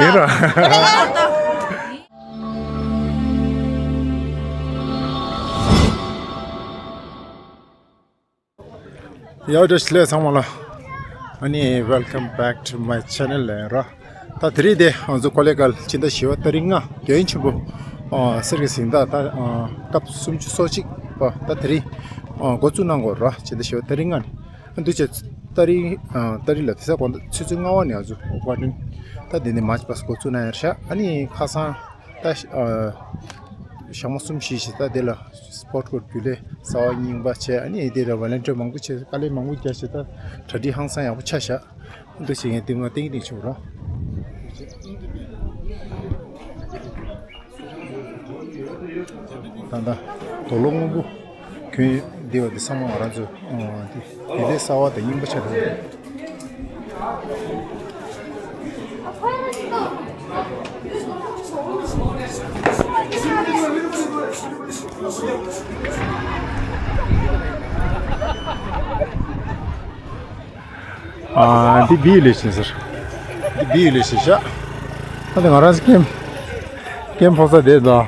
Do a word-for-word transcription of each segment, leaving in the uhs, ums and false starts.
ཡིན་ར། ཡ་བཀྲ་ཤིས་བདེ་ལེགས་ཚང་མ་ལ། ཨ་ནི་welcome back to my channel ལབ་ཡིན་ར། ད་དེ་རིང་དེ་ང་ཚོ་ཀོ་ལེ་གལ་ཕྱི་ཟླ་བཞི་པའི་ཏ་རིག་ལྔ་རྒྱལ་ཡུམ་ཆེན་པོ་ཨ་གསེར་གྱི་གཟེངས་རྟགས་ད་ཨ་སྐབས་སུམ་ཅུ་སོ་གཅིག་པ་ད་དེ་རིང་ཨ་འགོ་བཙུགས་གནང་དགོས་ར། ཕྱི་ཟླ་བཞི་པའི་ཏ་རིག་ལྔ་ནས། འདུག་བྱས་ཏ་རིག་ཨ་ཏ་རིག་ལ་དེ་ས་དགོང་དག་ཆུ་ཚོད་ལྔ་པ་ནས་ང་ཚོ་ཨོ་ཀ་ཊིན་ད་དེ་ནས་མར་ཆི་པ་སི་འགོ་བཙུགས་གནང་ཡ་རེད་ཤག་ཨ་ནི་ཁ་སང་ད་ཨ་ཞག་མ་གསུམ་བཞི་ཞིག་ད་དེ་ལ་སི་པོ་ཊི་ཀོ་ཌི་རྒྱུན་ལས་གསར་པ་རྙིང་པ་བྱས། ཨ་ནི་དེ་ལ་ཝོ་ལན་ཊི་ཡར་མང་པོ་བྱས། དཀའ་ལས་མང་པོ་བརྒྱབ་བྱས། ད་གྲ་སྒྲིག་ཧང་སང་ཡག་པོ་ཆགས་ཤག་འདུག་བྱས་ངས་དེ་མ་ཏིང་ཏིང་བྱུང་རོགས། ད་ལྟ་དོ་ལོ་སྔོན་པོ་གྱོན་བསྡད་པ་འདི་ཚང་མ་ང་རང་ཚོ་ཨ་འདི་དེ་ལས་གསར་པ་དང་རྙིང་པ་ཆགས་འདུག་ཨ་འདི་བི་ཡུ་ལེ་ཤན་ཟེར། འདི་བི་ཡུ་ལེ་ཤན་ཤག་ཨ་འདི་ང་རང་ཚོ་ཀེམ་ཀེམ་ཕོག་ས་དེ་དང་།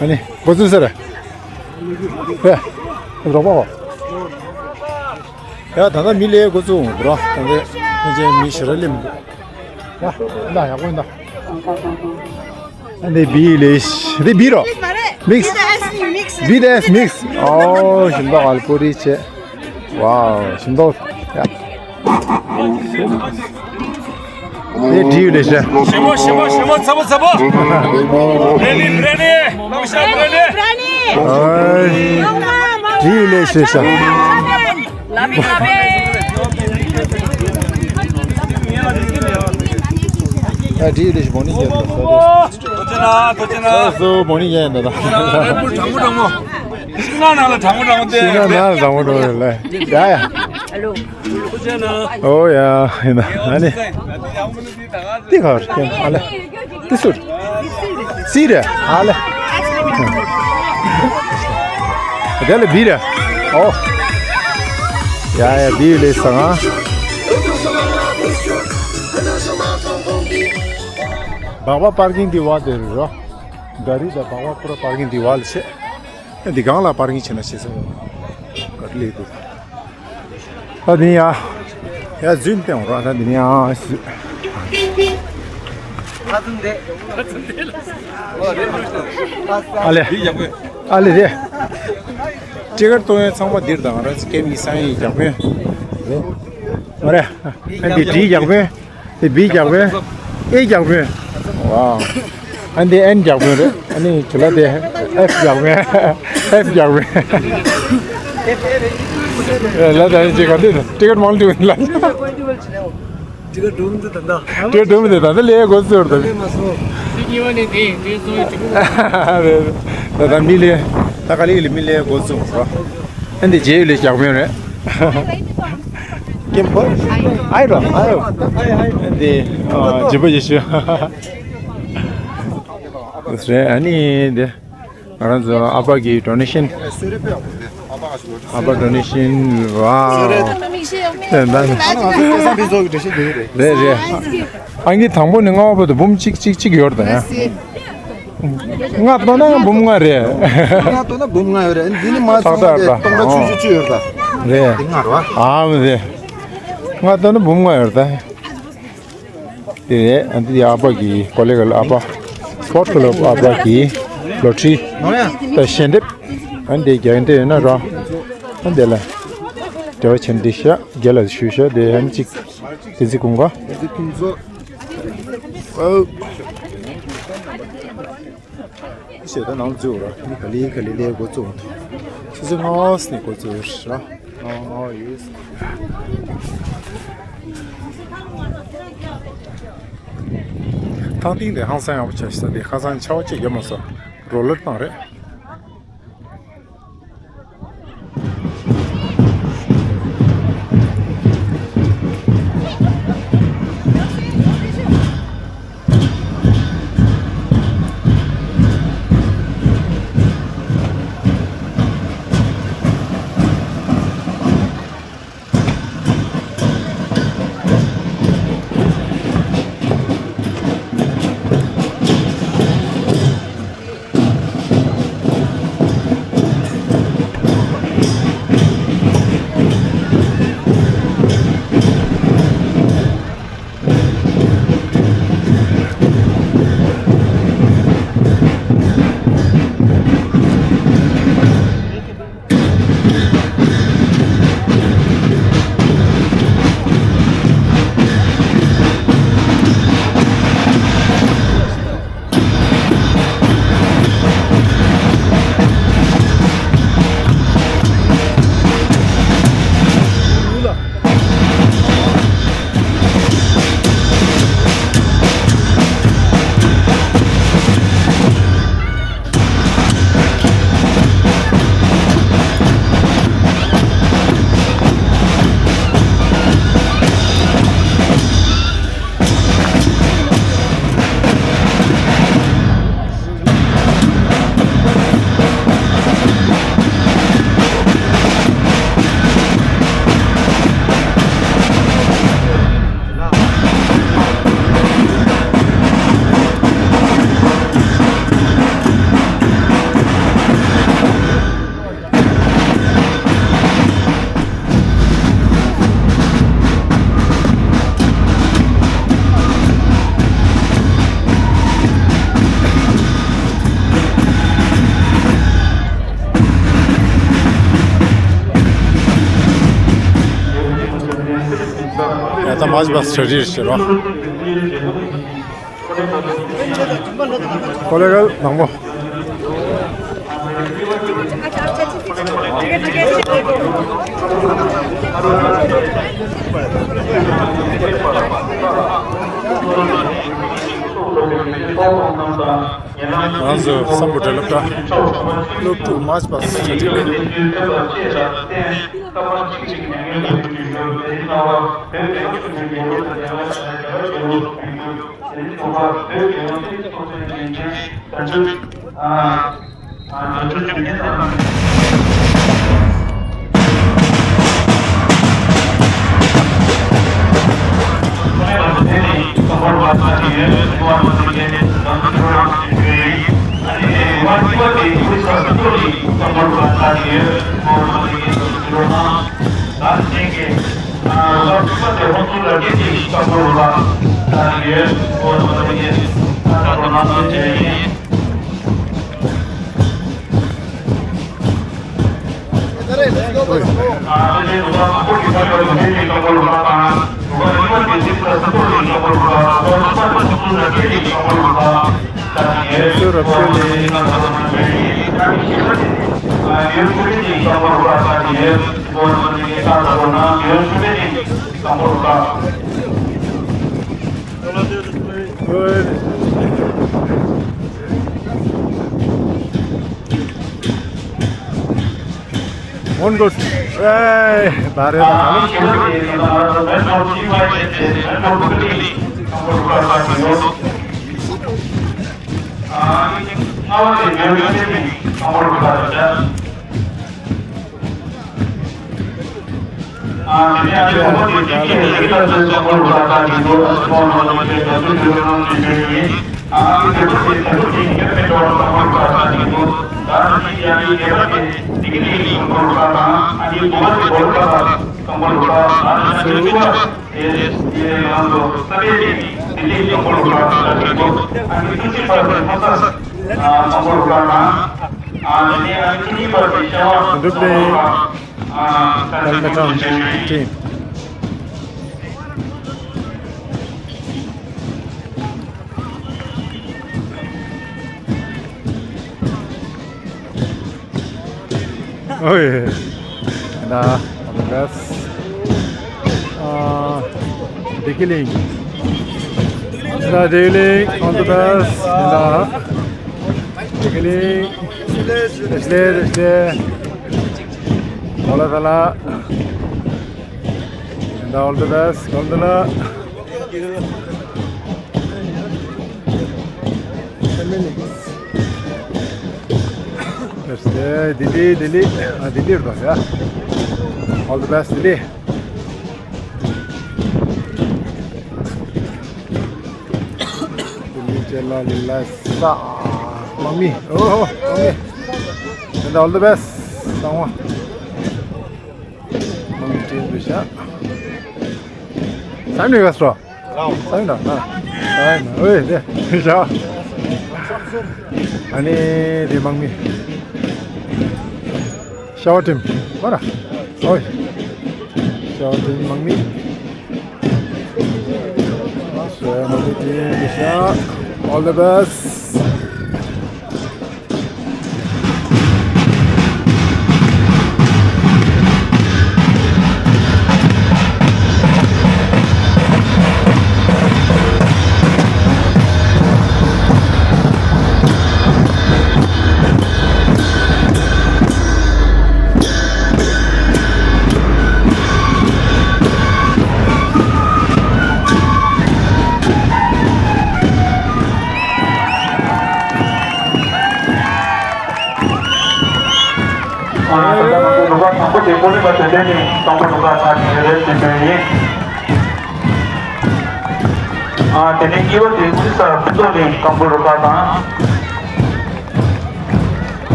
ཨ་ནི་འགོ་བཙུགས་ས་རེད། ཧེ། རོགས་པ་བ། ཡ་ད་ལྟ་མི་ལས་འགོ་བཙུགས་འོང་འདུག་ར། ད་ལྟ་ཕལ་ཆེར་མི་ཞེ་དྲག་སླེབས་འདུག་ཡ་ད་ཡག་པོ་ཡིན་ད། འདི་བི་ལེ་ཤན། འདི་བི་རོ། མིག་སི། བི་དང་ཨེ་སི་མིག་སི། ཨོ་ཞིམ་མདོག་ཨ་ལ་པོ་རི་བྱས། ཝའོ་ཞིམ་མདོག་ཡ། འདི་བི་ལེ་ཤན། ཞིམ་པོ་ཞིམ་པོ་ཞིམ་པོ་ཚ་པོ་ཚ་པོ། རེ་ནི་རེ་ནི། ལོ་ཤ་རེ་ནི། ཨོ་བི་ལེ་ཤན་ཤག་ལ་བི་ལ་བི། ཨ་བི་ལེ་ཤན་བོ་ནི་ཡོད་ལ། ཐུགས་རྗེ་གནང་། ཐུགས་རྗེ་གནང་། སོ་སོ་བོ་ནི་ཡོད་ད། ད་ལ་རེད་པོ་གྲང་མོ་གྲང་མོ། ཤིང་ནགས་ནང་ལ་གྲང་མོ་གྲང་མོ་དེ། ཤིང་ནགས་ནང་ལ་གྲང་མོ་གྲང་མོ་ལ། ཡ་ཡ། ཨོ་ཡ་ཡིན་ན་ཨ་ནི། ཏི་ཁར་ཀེམ་ཨ་ལེ། ཏི་སུར། སི་རེ་ཨ་ལེ། དེ་ལ་བི་རེ། ཨོ། ཡ་ཡ་བི་ལེ་ཤན། སྦག་སྦག་པར་ཀིང་འདི་བ་དེ་རེད་རོ། ག་རི་དང་སྦག་སྦག་ཁོ་ར་པར་ཀིང་འདི་བ་ལ་ཆེ། འདི་སྒང་ལ་པར་ཀིང་བྱས་ན་ཤེས་སོང་། ག་རེ་ལས་འདུག་ད་འདི་ནི་ཡ། ཡ་རྫུན་བསྟན་འོང་ར། ད་འདི་ནི་ཡ་རྫུན། ཨ་ལེ། ཨ་ལེ་རེད། ཊི་ཀེ་ཊི་གཏོང་ཡ་ཚང་མ་འདིར་དང་ར། ཀེམ་གཉིས་སང་ཡིན་རྒྱག་པས། མ་རེད། ཨ་འདི་བི་རྒྱག་པས། དེ་བི་རྒྱག་པས། ཨེ་རྒྱག་པས། ཝའོ། ཨ་འདི་ཨེན་རྒྱག་པས་རེད། ཨ་ནི་ཇི་ལ་དེ་ཨེཕ་རྒྱག་པས། ཨེཕ་རྒྱག་པས། ལ་དེ་ཅི་ག་དེ་ཊི་ཀེ་ཊི་མང་ལུགས་ལ། ཊི་ཀེ་ཊི་འགྲོ་མི་འདུག་ད་ལྟ། ཊི་ཀེ་ཊི་འགྲོ་མི་འདུག་ད་ལྟ་ལས་འགོ་ཚུགས་རེད་ད། ལས་མ་སོང་། དེ་གཉིས་པ་ནི་དེ་དེ་སོང་ཡོད་ཅིག་རེད་རེད། ད་ལྟ་མི་ལས་ད་ག་ལེ་ག་ལེ་མི་ལས་འགོ་ཚུགས་རེད། ཨ་འདི་རྗེས་ལས་རྒྱག་མེད་རེད། ཀེམ་པོ། ཨའི་རོ། ཨའི་རོ། ཨ་འདི། ཨ་ཇི་པོ་ཡེ་ཤུ། རེད། ཨ་ནི་འདི། ང་རང་ཚོ་ཨ་ཕ་གི་ཌོ་ནེ་ཤན། ཨ་ཕ་ཌོ་ནེ་ཤན། ཝའོ། རེད་རེད། ཨ་ནི་དང་པོ་ནས་ལྔ་པ་བར་དུ་འབུམ་གཅིག་གཅིག་གཅིག་ཡོད་རེད་ད་ཡ། ལྔ་བཏོན་ན་འབུམ་ལྔ་རེད། ལྔ་བཏོན་ན་འབུམ་ལྔ་ཡོད་རེད། འདི་ནི་མ་ཚང་མ་རེད། སྟོང་ཕྲག་བཅུ་བཅུ་བཅུ་ཡོད་རེད་ད། རེད། འདི་ལྔ་རེད་བ། ཨ་མ་རེད། ལྔ་བཏོན་ན་འབུམ་ལྔ་ཡོད་རེད་ད། དེ་རེད། ཨ་འདི་ཨ་ཕ་གི་ཀོ་ལེ་གལ་ཨ་ཕ། སི་པོར་ཊི་ཀ་ལབ་ཨ་ཕ་གི་ལོ་ཊི་རི་དང་ཞལ་འདེབས། ཨ་འདི་རྒྱག་འདི་ཡོད་ན་ར། ཨ་འདི་ལ་འབྲེལ་བ་བྱེད་འདི་ཤག་རྒྱ་ལ་ཞུ་ཤག་དེ་ཨ་ནི་གཅིག་དེ་ཚིག་ཀུན་ག་ཨོ། ཞེ་ད་ནང་འཛུལ་ར། མི་ག་ལེ་ག་ལེ་ལས་འགོ་བཙུགས་འདུག་ཆུ་ཚོད་ལྔ་པ་ནས་འགོ་བཙུགས་ར། ལྔ་པ་ལྔ་པ་ཡོད། ཐང་སྟེང་དེ་ཧང་སང་ཡག་པོ་ཆགས་ཤག་དེ་ཁ་སང་ཆར་པ་གཅིག་བརྒྱབ་མ་སོང་། རོ་ལར་བཏང་རེད། ཡ་ད་མ་བྱས་པ་སྲ་རིར་བྱེད་རོགས། ཀོ་ལེ་གལ་ནང་མོ། ང་ཚོ་བསམ་བློ་བྲལ་སློབ་གྲྭ་སློབ་ཕྲུག་མ་བྱས་པ་སྲ་རིར། One good. Hey, bare da. Hundred play, Kalmatang team. Oh yeah. And uh, all the best. Uh, Dikiling. And uh, Dikiling, all the best. And uh, Dikiling. Ashley, Ashley. All the best. And all the best. All the best. Yes, yeah, Delhi, Delhi. Ah, Delhi, yeah. All the best, Delhi. Delhi, Chennai, Lhasa. Mami. Oh, Mami. And all the best. Sangwa. Mami, team, Risha. Sangwa, Castro. Sai na, na. Sai na. Oi, de. Ja. Ani de mangmi. Shout him. Mara. Oi. Shout him mangmi. So, mangmi team, Risha. All the best. ཨ་ནི་ད་ལྟ་ང་ཚོའི་ལུག་པ་དང་པོ་དེ་ཀོ་ལི་པ་དོན་ལྡན་ནས་དང་པོ་ལུག་པ་ཚར་ནས་ཡོད་རེད་ཅེས་བརྗོད་ཡིན། ཨ་དེ་ནས་གཉིས་པ་དེ་ཚིག་ས་ཕུན་ཚོགས་གླིང་དང་པོ་ལུག་པ་དང་།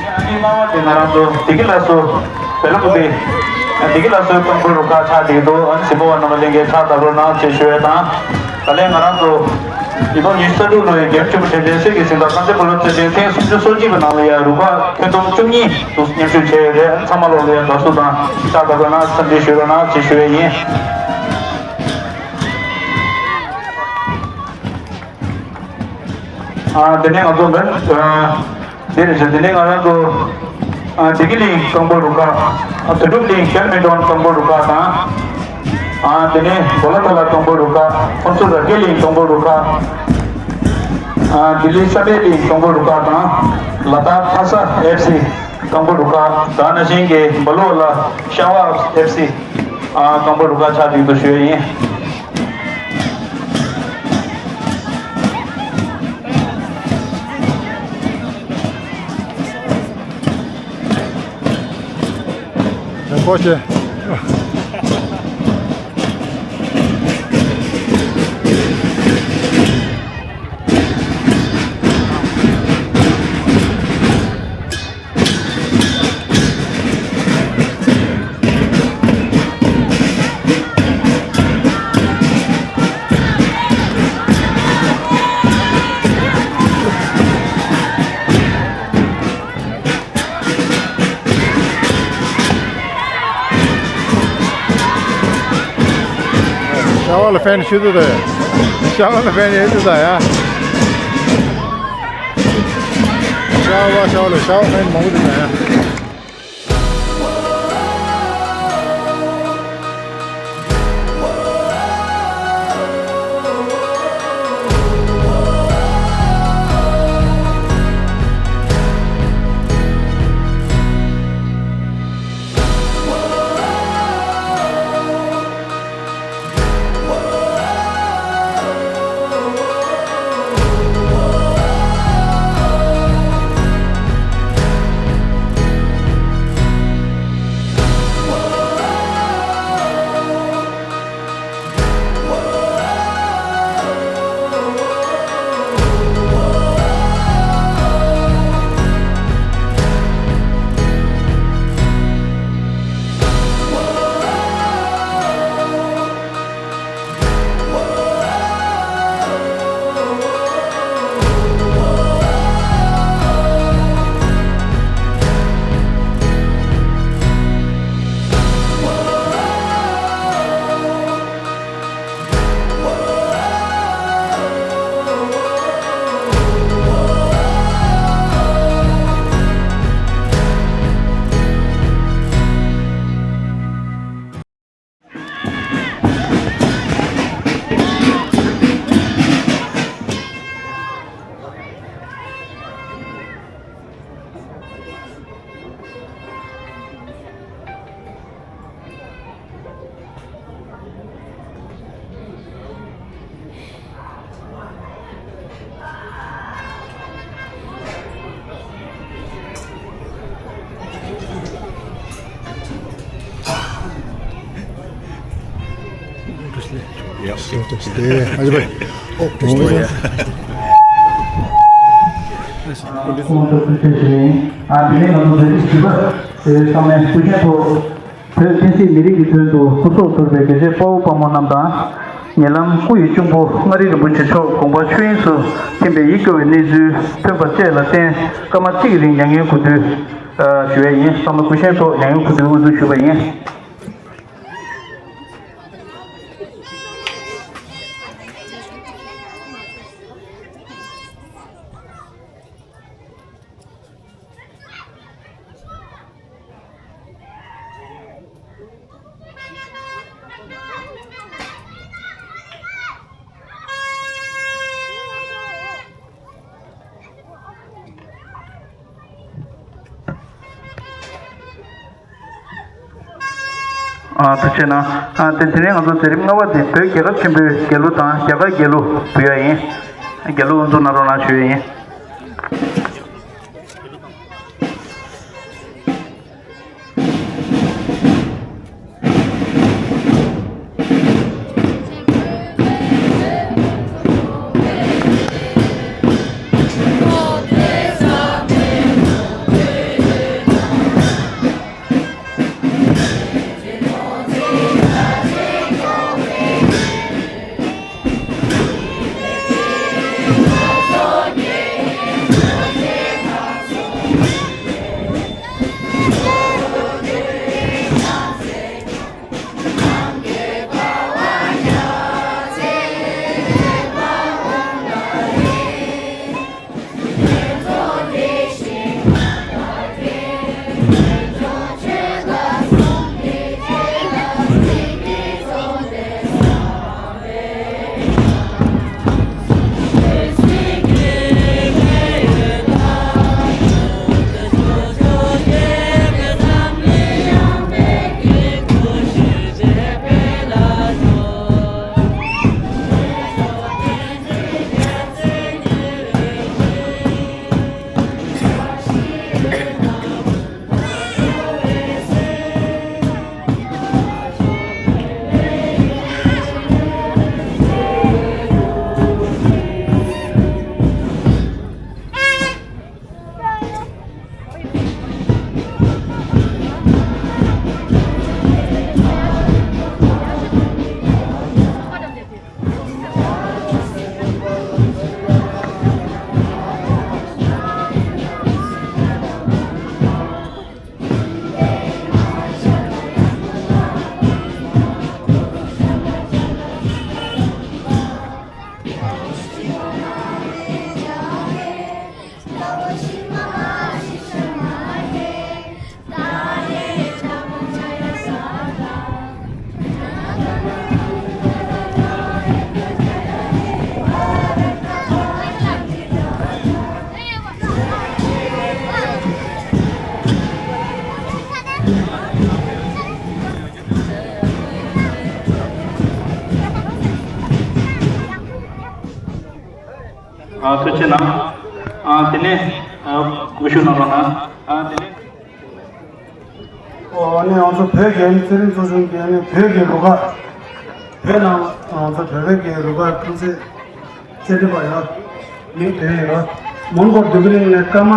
ཨ་ནི་ལྔ་པ་དེ་ང་རང་ཚོ་བདེ་སྐྱིད་ལ་སོ་བེ་ལ་ཀུ་པེ་བདེ་སྐྱིད་ལ་སོའི་ཀམ་ཕུ་རུ་ཁ་ཆགས་བསྡད་འདུག་ཨ་ནི་གཟིགས་མོ་བ་རྣམ་པ་ལྷན་རྒྱས་ཕྱག་བརྡབ་རོགས་གནང་ཅེས་ཞུ་ཡས་དང་། ད་ལན་ང་རང་ཚོ་ ཉིས་སྟོང་ཉི་ཤུ་རྩ་དྲུག་ལོའི་རྒྱལ་གཅེས་པུ་དྲན་རྟེན་གསེར་གྱི་གཟེངས་རྟགས་གངས་ཅན་སྐུ་ལུས་རྩེད་འགྲན་ཐེངས་སུམ་ཅུ་སོ་གཅིག་པའི་ནང་ལ་ཡང་རུ་ཁག་ཁྱོན་བསྡོམས་བཅུ་གཉིས་དུ་མཉམ་ཞུགས་བྱས་ཡོད་རེད། ཚང་མ་ལོག་ལ་ཡང་དགའ་བསུ་དང་ཕྱག་བརྡབ་རོགས་གནང་། འཚམས་འདྲི་ཞུ་རོགས་གནང་ཞེས་ཞུ་ཡས་ཡིན། ཨ། དེ་ནས་ང་ཚོ་མི། ཨ། དེ་རེད་ཤག་དེ་ནས་ང་རང་ཚོ། ཨ། བདེ་སྐྱིད་གླིང་ཀོང་པོ་རུ་ཁག་ཨ། དོན་གྲུབ་གླིང་བེཌ་མིན་ཊོན་ཀོང་པོ་རུ་ཁག་དང་། ཨ། དེ་ནས་གོ་ལ་ཐ་ལ་ཀོང་པོ་རུ་ཁག་ཁོང་ཚོ་ར་སྐྱེད་གླིང་ཀོང་པོ་རུ་ཁག་ཨ། ལྡི་ལི་ས་སྦས་གླིང་ཀོང་པོ་རུ་ཁག་དང་། ལ་དྭགས་ལྷ་ས་ཨེཕ་སི་ཀོང་པོ་རུ་ཁག་ད་ནང་བཞིན་གྱི་འབའ་ལོག་ལ་ཤ་བ་ཨེཕ་སི་ཨ། ཀོང་པོ་རུ་ཁག་ཆགས་བསྡད་འདུག་ཞུ་ཡས་ཡིན། རིན་པོ་ཆེ། ཤ་བ་ལ་ཕན་ཤུ་དུ་དང་། ཤ་བ་ལ་ཕན་ཡོད་དུ་དང་ཡ། ཤ་བ་ཤ་བ་ལ་ཤ་བ་ཕན་མང་པོ་དུ་དང་ཡ། ཨ། དེ་ནས་ང་ཚོ་མཛད་རིམ་བཞི་པ་དེ་ཚང་མས་སྐུ་བཞེངས་ཐོག་བོད་བསྟན་སྲིད་མི་རིགས་ཀྱི་དོན་དུ་སྐུ་སྲོག་ཕུལ་བའི་དགེ་བཤེས་དཔའ་བོ་དཔའ་མོ་རྣམས་དང་། ཉེ་ལམ་སྐུ་ཡི་གཅུང་པོ་མངའ་རིས་རིན་པོ་ཆེ་མཆོག་དགོངས་པ་ཆོས་དབྱིངས་སུ་ཐིམ་པའི་ཡིད་སྐྱོ་བའི་གནས་ཚུལ་ཐོན་པ་བཅས་ལ་བརྟེན་སྐར་མ་གཅིག་གི་རིང་མྱ་ངན་གུས་འདུད་ཞུ་བ་ཡིན། ཚང་མ་སྐུ་བཞེངས་ཐོག་མྱ་ངན་གུས་འདུད་དབུ་འཛུགས་ཞུ་བ་ཡིན། ཨ། ཐུགས་རྗེ་གནང་། ཨ། དེ་དེ་རིང་ང་ཚོ་མཛད་རིམ་ལྔ་པ་དེ་བོད་རྒྱལ་ཁབ་ཆེན་པོའི་རྒྱལ་གླུ་དང་རྒྱ་གར་རྒྱལ་གླུ་འབུལ་ཡ་ཡིན། རྒྱལ་གླུ་དབུ་འཛུགས་གནང་རོགས་གནང་ཞུ་ཡ་ཡིན། ཨ་ཐུགས་རྗེ་གནང་། ཨ་དེ་ནས་ཨ་སྐུ་ཞུ་གནང་རོགས་གནང་། ཨ་དེ་ནས། ཨོ་ཨ་ནི་ང་ཚོ་བོད་རྒྱལ་ཡུམ་རྩེད་རིགས་ཚོགས་ཆུང་གི་ཨ་ནི་བོད་ཀྱི་རུ་ཁག་བོད་ནང་ང་ཚོ་བོད་པའི་གི་རུ་ཁག་ཐམས་ཅད་རྩེད་རིགས་པ་ཡོད། མིང་དོན་ཡོད། མོན་གྷོ་ལྡུམ་ར་གླིང་ནས་ཀརྨ་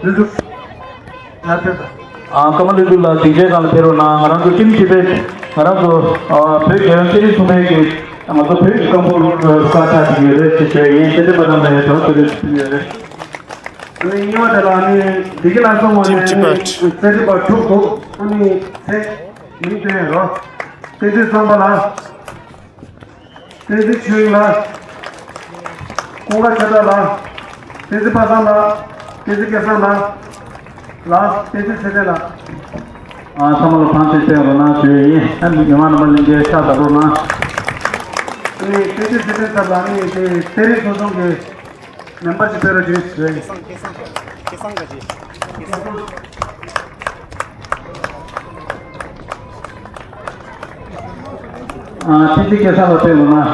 ལྷུན་གྲུབ་ཡར་ཕེབས་དང་། ཨ་ཀརྨ་ལྷུན་གྲུབ་ལགས་སྡིངས་ཆའི་སྒང་ལ་ཕེབས་རོགས་གནང་། ང་རང་ཚོ་ཊིམ་ཊི་བེཊ་ང་རང་ཚོ་ཨ་བོད་རྒྱལ་ཡོངས་རྩེད་རིགས་ཚོགས་པའི་གི་ང་ཚོ་བོད་ཀྱི་རྐང་སྤོལ་རུ་ཁག་ཆགས་བསྡད་ཡོད་རེད་ཅེས་བརྗོད་ཡིན། རྩེད་འགྲན་པ་རྣམས་ལ་ཡང་དྲི་བ་དྲིས་ལན་ཞུ་གི་ཡོད་རེད། ཨ་ནི་གཉིས་པ་དེ་ལ་ཨ་ནི་བདེ་སྐྱིད་ལྷ་བསམ་ཝ་ནས་ཨ་ནི་རྩེད་འགྲན་པ་དྲུག་འདུག་ཨ་ནི་ཚེ་མིང་སྟོན་རོགས། བསྟན་འཛིན་བསམ་པ་ལགས། བསྟན་འཛིན་ཆོས་དབྱིངས་ལགས། ཀུན་དགའ་ཤ་སྟག་ལགས། བསྟན་འཛིན་པ་སངས་ལགས། བསྟན་འཛིན་སྐལ་བཟང་ལགས། ལགས་བསྟན་འཛིན་ཚེ་བརྟན་ལགས། ཨ་ཚང་མ་ལ་ཐང་ཆད་བསྟན་རོགས་གནང་ཞུ་ཡས་ཡིན། ཨ་མི་མང་རྣམ་པ་ལྷན་རྒྱས་ཕྱག་བརྡབ་རོགས་གནང་། ཨ་ནི་བསྟན་འཛིན་ཚེ་བརྟན་ལགས་ཨ་ནི་དེ་རྩེད་རིགས་ཚོགས་ཆུང་གི་མེམ་བར་ཅིག་ཕེབས་རོགས་གྱིས་ཞུ་ཡས་ཡིན། སྐལ་བཟང་སྐལ་བཟང་སྐལ་བཟང་། ཨ་ཐི་ཐི་སྐལ་བཟང་ལགས་ཕེབས་རོགས་གནང་།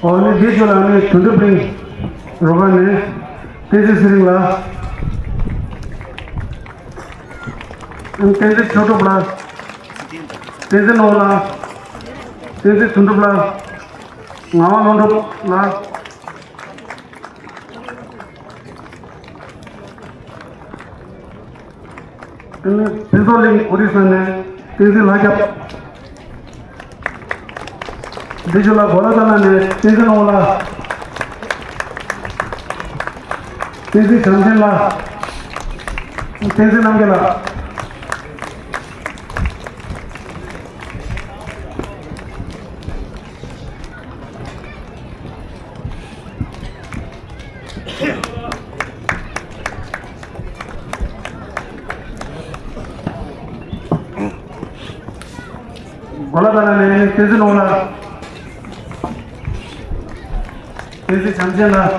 ཨོ་ནི་འདི་ཚོ་ལ་ནི་དོན་གྲུབ་གླིང་རུ་ཁག་ནས་བསྟན་འཛིན་ཚེ་རིང་ལགས། བསྟན་འཛིན་ཆོས་གྲུབ་ལགས། བསྟན་འཛིན་ནོར་བུ་ལགས། བསྟན་འཛིན་དོན་གྲུབ་ལགས། ངག་དབང་ལྷུན་གྲུབ་ལགས། ཨ་ནི་ཕུན་ཚོགས་གླིང་ཨོ་རི་ས་ནས་བསྟན་འཛིན་ལྷ་སྐྱབས། འདི་ཚོ་ལ་གོ་ལ་ཏ་ལ་ནས་བསྟན་འཛིན་ནོར་བུ་ལགས། བསྟན་འཛིན་བྱམས་ཆེན་ལགས། བསྟན་འཛིན་རྣམ་རྒྱལ་ལགས། གོ་ལ་ཏ་ལ་ནས་བསྟན་འཛིན་ནོར་བུ་ལགས། བསྟན་འཛིན་བྱམས་ཆེན་ལགས།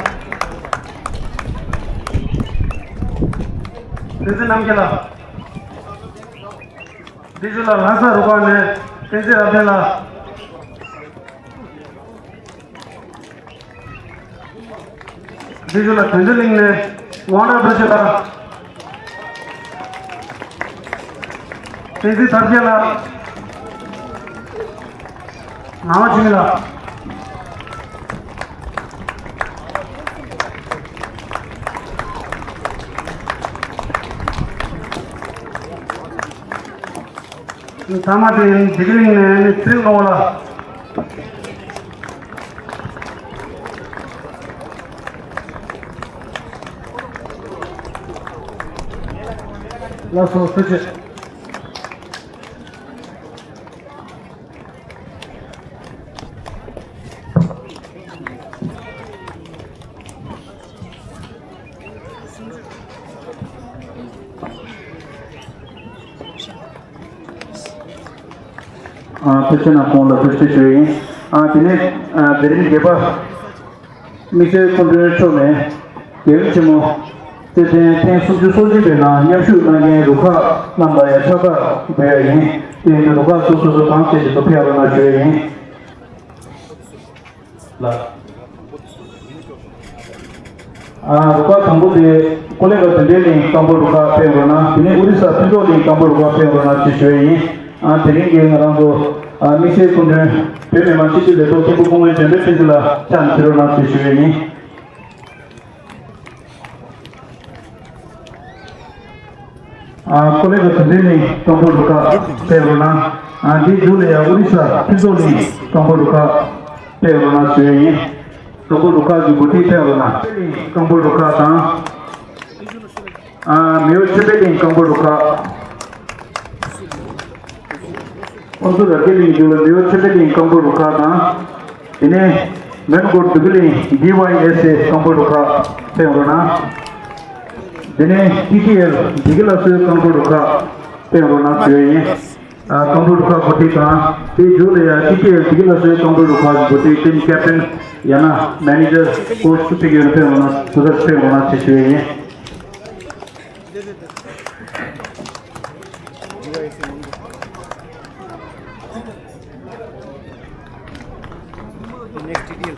བསྟན་འཛིན་རྣམ་རྒྱལ་ལགས། འདི་ཚོ་ལ་ལྷ་ས་རུ་ཁག་ནས་བསྟན་འཛིན་རབ་བརྟན་ལགས། འདི་ཚོ་ལ་དོན་ལྡན་གླིང་ནས་དབང་གྲགས་རྡོ་རྗེ་ལགས། བསྟན་འཛིན་ཐར་རྒྱན་ལགས། ངག་དབང་འཆི་མེད་ལགས། ཐ་མ་དེ་འཇིགས་གླིང་ནས་ནི་ཚེ་རིང་ནོར་བུ་ལགས། ལགས་སོ་ཐུགས་རྗེ་ཆེ། ཨ་ཕལ་ཆེར་ན་ཁོང་ལ་ཐུགས་རྗེ་ཆེ་ཞུ་ཡིན། ཨ་དེ་ནས་ཨ་དེ་རིང་རྒྱས་པ། དམིགས་བསལ་སྐུ་མགྲོན་མཆོག་ནས་རྒྱལ་ཡུམ་ཆེན་མོ་རྩེད་འགྲན་ཐེངས་སུམ་ཅུ་སོ་གཅིག་པའི་ནང་མཉམ་ཞུགས་གནང་མཁན་རུ་ཁག་རྣམས་ལ་ཡང་ཕྱག་རྟགས་འབུལ་ཡ་ཡིན། དེ་ཡིན་དུས་རུ་ཁག་སོ་སོ་སོ་གང་བྱེད་ཀྱི་ཐོབ་ཐང་ཡོད་ན་ཞུ་ཡ་ཡིན། ལགས། ཨ་རུ་ཁག་དང་པོ་དེ་ཀོ་ལེ་གྷལ་དོན་ལྡན་གླིང་རྐང་སྤོལ་རུ་ཁག་ཕེབས་རོགས་གནང་། དེ་ནས་ཨོ་རི་ས་ཕུན་ཚོགས་གླིང་རྐང་སྤོལ་རུ་ཁག་ཕེབས་རོགས་གནང་ཅེས་ཞུ་ཡ་ཡིན། ཨ་དེ་རིང་གི་ང་རང་ཚོ་ཨ་དམིགས་བསལ་སྐུ་མགྲོན་བོད་མི་མང་སྤྱི་འཐུས་ལས་ཐོག་མཁན་པོ་སྐུ་ངོ་འཇམ་དཔལ་བསྟན་འཛིན་ལགས་ཕྱག་ན་ཕེབས་རོགས་གནང་ཞེས་ཞུ་ཡས་ཡིན། ཨ་ཀོ་ལེ་གྷལ་དོན་ལྡན་གླིང་རྐང་སྤོལ་རུ་ཁག་ཕེབས་རོགས་གནང་། ཨ་འདིའི་མཇུག་ལ་ཡང་ཨོ་རི་ས་ཕུན་ཚོགས་གླིང་རྐང་སྤོལ་རུ་ཁག་ཕེབས་རོགས་གནང་ཞུ་ཡས་ཡིན། རྐང་སྤོལ་རུ་ཁག་གི་འགོ་ཁྲིད་ཕེབས་རོགས་གནང་། རྐང་སྤོལ་རུ་ཁག་དང་། ཨ་མེའོ་ཆོས་འཕེལ་གླིང་རྐང་སྤོལ་རུ་ཁག་ཨོ་སུ་ར་སྐད་གླིང་རྒྱུད་ལ་མེའོ་ཆོས་འཕེལ་གླིང་རྐང་སྤོལ་རུ་ཁག་དང་། དེ་ནས་མོན་གྷོ་ལྡུམ་ར་གླིང་ཌི་ཝའི་ཨེས་ཨེ་རྐང་སྤོལ་རུ་ཁག་ཕེབས་རོགས་གནང་། དེ་ནས་ཊི་ཊི་ཨེལ་བདེ་སྐྱིད་ལྷ་གསོལ་རྐང་སྤོལ་རུ་ཁག་ཕེབས་རོགས་གནང་ཞུ་ཡས་ཡིན། ཨ་རྐང་སྤོལ་རུ་ཁག་འགོ་ཁྲིད་དང་དེའི་མཇུག་ལ་ཡང་ཊི་ཊི་ཨེལ་བདེ་སྐྱིད་ལྷ་གསོལ་རྐང་སྤོལ་རུ་ཁག་གི་འགོ་ཁྲིད་ཊིམ་ཀེབ་ཊན་ཡང་ན་མེ་ནེ་ཇར་ཀོ་ཆི་སུ་ཕེབས་ཀྱི་ཡོད་ན་ཕེབས་རོགས་གནང་། དེ་ཚོ་ཕེབས་རོགས་གནང་ཞེས་ཞུ་ཡས་ཡིན། Next detail.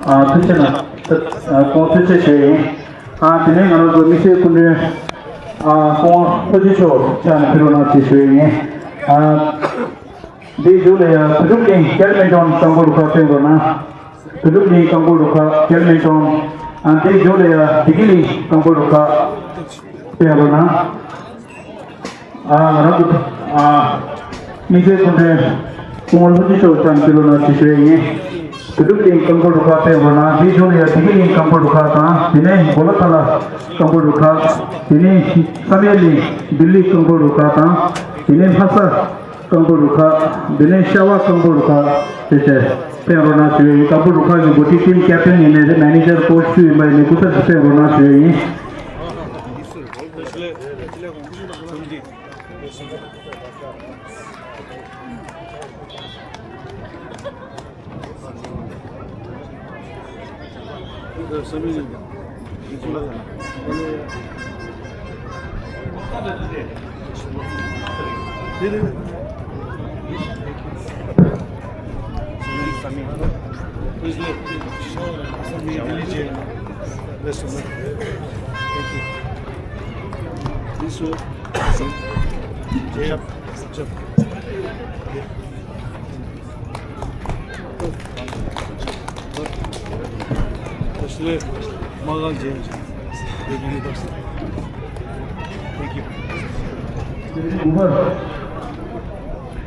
ཨ། ཐུགས་རྗེ་གནང་། ཨ། ཁོང་ཐུགས་རྗེ་ཆེ་ཡིན། ཨ། དེ་ནས་ང་རང་ཚོ་དམིགས་བསལ་སྐུ་མགྲོན། ཨ། ཁོང་ལྷོ་སྤྱི་ཕྱོགས་ཕྱག་ནས་ཕེབས་རོགས་གནང་ཞེས་ཞུ་ཡི་ཡིན། ཨ། འདིའི་མཇུག་ལ་ཡང་བོད་ཕྲུག་གླིང་བསྐྱར་སྨན་ཁང་རྐང་འཁོར་རུ་ཁག་ཕེབས་རོགས་གནང་། བོད་ཕྲུག་གླིང་རྐང་འཁོར་རུ་ཁག་བསྐྱར་སྨན་ཁང་། ཨ། འདིའི་མཇུག་ལ་ཡང་བདེ་སྐྱིད་གླིང་རྐང་འཁོར་རུ་ཁག་ཕེབས་རོགས་གནང་། ཨ། ང་རང་ཚོ། ཨ། དམིགས་བསལ་སྐུ་མགྲོན་སྐུ་ངོ་ལྷོ་སྤྱི་ཕྱོགས་ལྕམ་ཕེབས་རོགས་གནང་ཞེས་ཞུ་ཡི་ཡིན། བོད་ཕྲུག་གླིང་རྐང་འཁོར་རུ་ཁག་ཕེབས་རོགས་གནང་། དེའི་མཇུག་ལ་ཡང་བདེ་སྐྱིད་གླིང་རྐང་འཁོར་རུ་ཁག་དང་། དེ་ནས་གོ་ལ་ཐ་ལ་རྐང་འཁོར་རུ་ཁག་དེ་ནས་བསམ་ཡས་གླིང་བདེ་སྐྱིད་རྐང་འཁོར་རུ་ཁག་དང་། དེ་ནས་ལྷ་ས་རྐང་འཁོར་རུ་ཁག་དེ་ནས་ཤ་བ་རྐང་འཁོར་རུ་ཁག་བཅས་བཅས་ཕེབས་རོགས་གནང་ཞུ་ཡི་ཡིན། རྐང་འཁོར་རུ་ཁག་གི་འགོ་ཁྲིད་ཊིམ་ཀེབ་ཊན་ཡིན་ནའི་རེད། མེ་ནེ་ཇར་ཀོ་ཆི་སུ་ཡིན་པ་ཡིན་ནའི་སྐུ་ཚབ་ཀྱིས་ཕེབས་རོགས་གནང་ཞུ་ཡི་ཡིན། Please look. Best of luck. Thank you. This one. Jump. Jump. Thank you.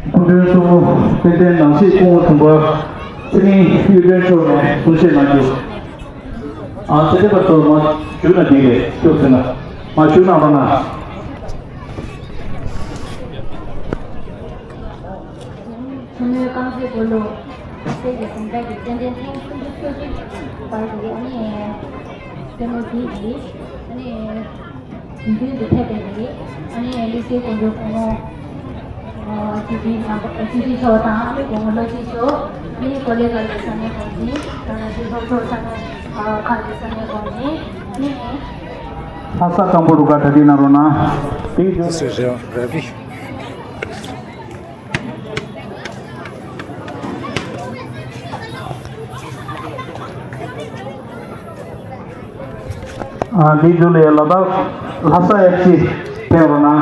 སྐུ་མགྲོན་གཙོ་བོ་དཔལ་ལྡན་ནང་སྲིད་སྐུ་ངོ་དྲུང་འཕར་ཚེ་རིང་གཡུ་སྒྲོན་མཆོག་ནས་གསུང་བཤད་གནང་རྒྱུ། ཨ། ཚེ་བརྟན་པ་ཚོ་མར་བཞུགས་ན་འགྲིག་རེད། ཁྱོད་ཚོ་ན་མར་བཞུགས་གནང་རོགས་གནང་། ཐུན་མོང་རྐང་རྩེད་སྤོ་ལོ་རྩེད་ཀྱི་གཟེངས་རྟགས་ཀྱི་རྟེན་འབྲེལ་ཐེངས་སུམ་ཅུ་སོ་གཅིག་པ་དེ་ཨ་ནི་རྩེད་མོ་དེ་ཡིས་ཨ་ནི་དུས་རྒྱུན་དུ་ཕེབས་པའི་རིགས་ཨ་ནི་ལི་སེ་དགོན་པའི་སྐུ་ངོ་སྤྱི་འཐུས་རྣམ་པ། སྤྱི་འཐུས་མཆོག་དང་ཨ་ནི་སྐུ་ངོ་བློ་གཅིག་མཆོག་ཨ་ནི་ཀོ་ལེ་གལ་གྱི་ས་གནས་གོང་ཆེན། ད་ནང་བཞིན་ལྷོ་ཕྱོགས་ས་གནས་ཁག་གི་ས་གནས་གོང་ཆེན་ཨ་ནི། ལྷ་ས་རྐང་འཁོར་རུ་ཁག་གྲ་སྒྲིག་གནང་རོགས་གནང་། དེ་ཡིན་དུས། ཨ། འདིའི་མཇུག་ལ་ཡང་ལ་དྭགས་ལྷ་ས་ཨེཕ་སི་ཕེབས་རོགས་གནང་།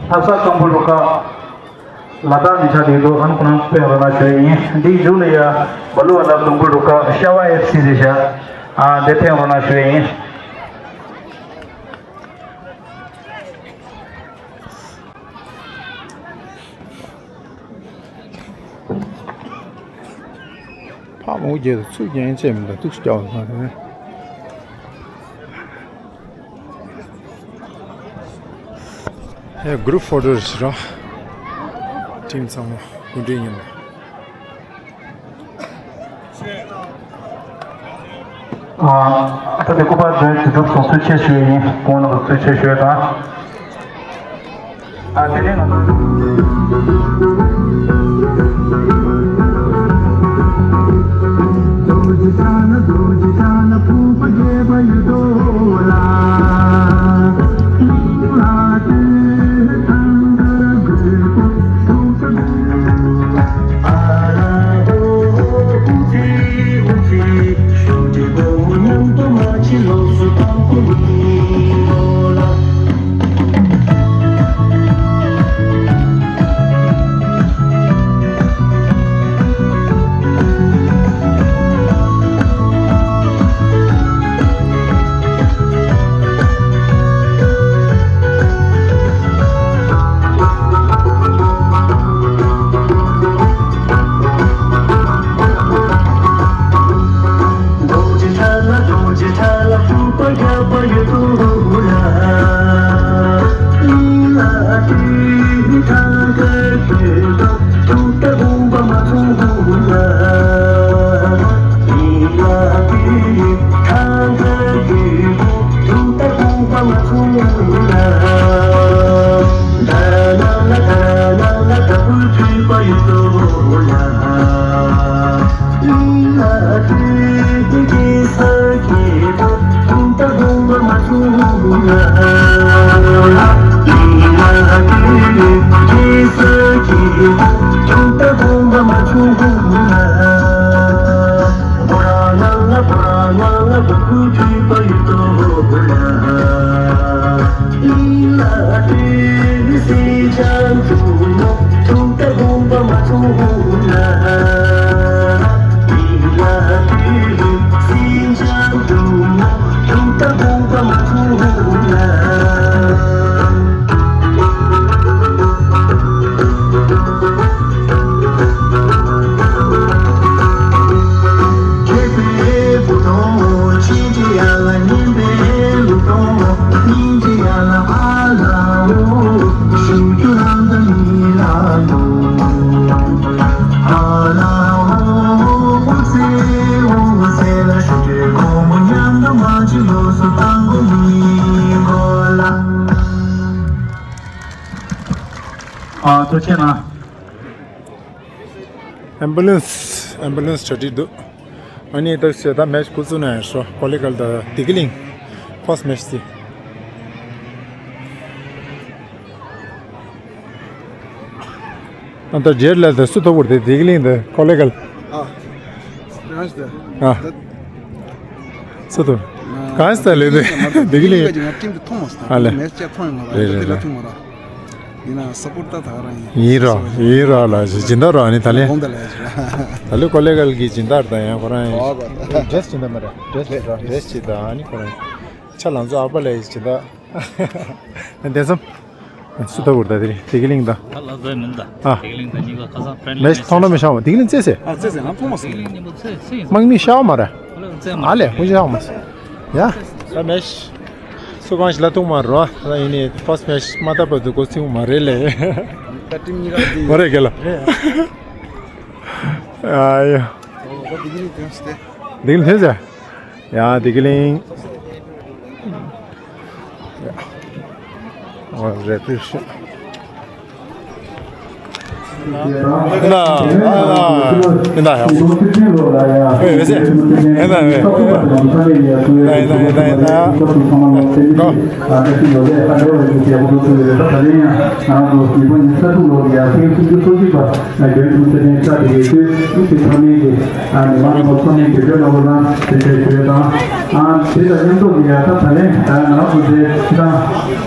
ལྷ་ས་རྐང་འཁོར་རུ་ཁག་ལ་དྭགས་ནས་ཆགས་བསྡད་འདུག་ཨ་ནི་ཁོ་རང་ཕེབས་རོགས་གནང་ཞུ་ཡི་ཡིན། འདིའི་མཇུག་ལ་ཡང་སྦ་ལུ་ཝ་ལ་རྐང་འཁོར་རུ་ཁག་ཤ་བ་ཨེཕ་སི་ཟེར་བཞག་ཨ། འདིར་ཕེབས་རོགས་གནང་ཞུ་ཡི་ཡིན། ཕག་མོ་རྒྱལ་དུ་ཚུར་རྒྱན་བཅས་མི་འདུག་ཏུག་སྐྱོ་བ་ལ་རེད། ཨེ། གུ་རུབ་ཕོ་ཊོ་རེད་ཤག་ཊིམ་ཚང་མ་སྐུ་མགྲོན་མཉམ་དུ། ཨ། ད་དེ་སྐུ་པར་མཛོད་དུ་གྲུབ་སོང་། གསོལ་ཆས་ཞུ་ཡིན། ཁོང་རྣམ་པ་གསོལ་ཆས་ཞུ་ཡ་དང་། ཨ། དེ་ནས་ང་ཚོ། ཨ་ཐུགས་རྗེ་གནང་། ཨེམ་བུ་ལེན་སི། ཨེམ་བུ་ལེན་སི་གྲ་སྒྲིག་འདུག་ཨ་ནི་ད་ཞེ་ད་མེ་ཆི་ཁུ་ཚུ་ན་ཡར་ཤོ་ཀོ་ལི་གལ་ད་དི་གི་ལིང་ཕོ་སི་མེ་ཆི་སི། ཨ་ད་རྗེར་ལ་ད་སུ་ཐོབ་བུར་དེ་དི་གི་ལིང་ད་ཀོ་ལི་གལ། ཨ། རང་ཞིག་ད། ཨ། སུ་ཐོབ། གང་ཞིག་ད་ལེ་དེ་དི་གི་ལིང་། ང་ཀྲིམ་དུ་མཐོང་མ་སོང་། ཨ་ལེ། མེ་ཆི་ཅག་མཐོང་ཡོང་ང་རེད་རེད་རེད། ལ་ཐུང་མ་ར། ཡིན་ན་སཔོར་ཊ་ད་ག་རང་ཡིན། ཡིན་རོ་ཡིན་རོ་ལ་སྦྱིན་བདག་རོ་ཨ་ནི་ད་ལེ། གོང་ད་ལ་ཡ་ཞུ། ད་ལེ་ཀོ་ལི་གལ་གི་སྦྱིན་བདག་ད་ཡང་ཁོ་རང་ཡིན། འོ་གོ་ད། ཌེ་རེ་སི་སྦྱིན་བདག་མ་རེད། ཌེ་རེ་སི་སྦྱིན་བདག་ཌེ་རེ་སི་སྦྱིན་བདག་ཨ་ནི་ཁོ་རང་ཡིན། ཆ་ལང་ཚོ་ཨ་པ་ལ་ཡི་སྦྱིན་བདག་དེ་ཙམ། སུ་ཐོབ་བུར་ད་དེ་རིང་དི་གི་ལིང་ད། ད་ལ་ཟེར་མིན་ད། ཨ། དི་གི་ལིང་ད་གཉིས་ཀ་ཁ་སང་ཕྲན་ལི་མེ་ཆི་མཐོང་ན་མི་ཤ་བ་དི་གི་ལིང་རྩེ་སེ། ཨ་རྩེ་སེ་ང་མཐོང་མ་སོང་། དི་གི་ལིང་མཉམ་པོ་རྩེ་རྩེ་ཡིན། དམག་མི་ཤ་བ་མ་རེད། ཨ་ལེ་ཧུ་ཤ་བ་མ་སོང་། ཡ། ད་མེ་ཆི། སུ་གང་ཞིག་ལ་ཐུག་མ་རོ། ད་ཡིན་ནི་ཕོ་སི་མེ་ཆི་མ་ཐབ་པ་དུ་གོ་ཚིག་མ་རེད་ལེ། ད་ཊིམ་གཉིས་ཀ་དེ། མ་རེད་གལ་ལ། རེད། ཨ་ཡ། ད་དི་གི་ལིང་ཐོན་སྟེ། དི་གི་ལིང་ཐོན་ཟེར། ཡ་དི་གི་ལིང་། ཡ། ཨོ་རེད་པི་ཤི། ཡིན་ད་ཡིན་ད་ཡ། ཨེ་ཝེ་སེ། ཡིན་ད་ཝེ། ཡིན་ད་ཡིན་ད་ཡིན་ད། གོ། ཨ་དེ་དང་མཉམ་དུ་ཡ་ད་ད་ལན་ང་རང་ཚོ་དེ་ད་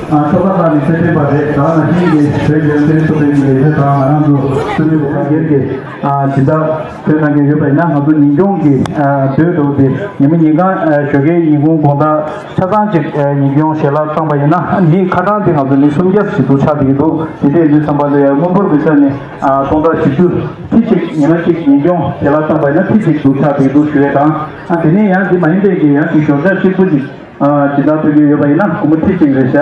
ཨ་ཐོག་ཁ་ནས་ཚེ་འཕེན་པ་རེད། ད་ནང་བཞིན་གྱི་བོད་རྒྱལ་སྤྱིའི་ཚོགས་པའི་ལས་བྱེད་དང་ང་རང་ཚོ་སུ་མི་བོ་ཁ་སྒེར་གྱི་ཨ་སྦྱིན་བདག་བོད་ནང་གི་ཡོད་པ་ཡིན་ན་ང་ཚོ་ཉིན་གུང་གི་ཨ་དུས་དུ་དེ་ཉི་མ་ཉིན་གང་ཨ་ཞོགས་ཀའི་ཉིན་གུང་དགོང་དག་ཆ་ཚང་ཅིག་ཨ་ཉིན་གུང་ཞལ་ལག་བཏང་པ་ཡིན་ན་མི་ཁ་གྲངས་དེ་ང་ཚོ་མི་སུམ་བརྒྱ་ཞིག་ཏུ་ཆགས་བསྡད་ཀྱི་འདུག་དེ་འདྲ་ཡིན་དུས་ཙམ་པ་ལ་ཡང་སྔོན་འགོག་གི་ཆ་ནས་ཨ་སྟོང་ཕྲག་བཞི་བཅུ་ཁྲི་གཅིག་ཉི་མ་གཅིག་ཉིན་གུང་ཞལ་ལག་བཏང་པ་ཡིན་ན་ཁྲི་གཅིག་ཏུ་ཆགས་བསྡད་ཀྱི་འདུག་ཞུ་ཡས་དང་། ཨ་དེ་ནས་ཡང་འདི་མ་ཡིན་པའི་གི་ཡང་གི་ཞོགས་ཇ་གཅིག་པུ་ཅིག་ཨ་སྦྱིན་བདག་ཕུལ་གྱི་ཡོད་པ་ཡིན་ན་སྒོར་མོ་ཁྲི་གཅིག་རེད་ཤག་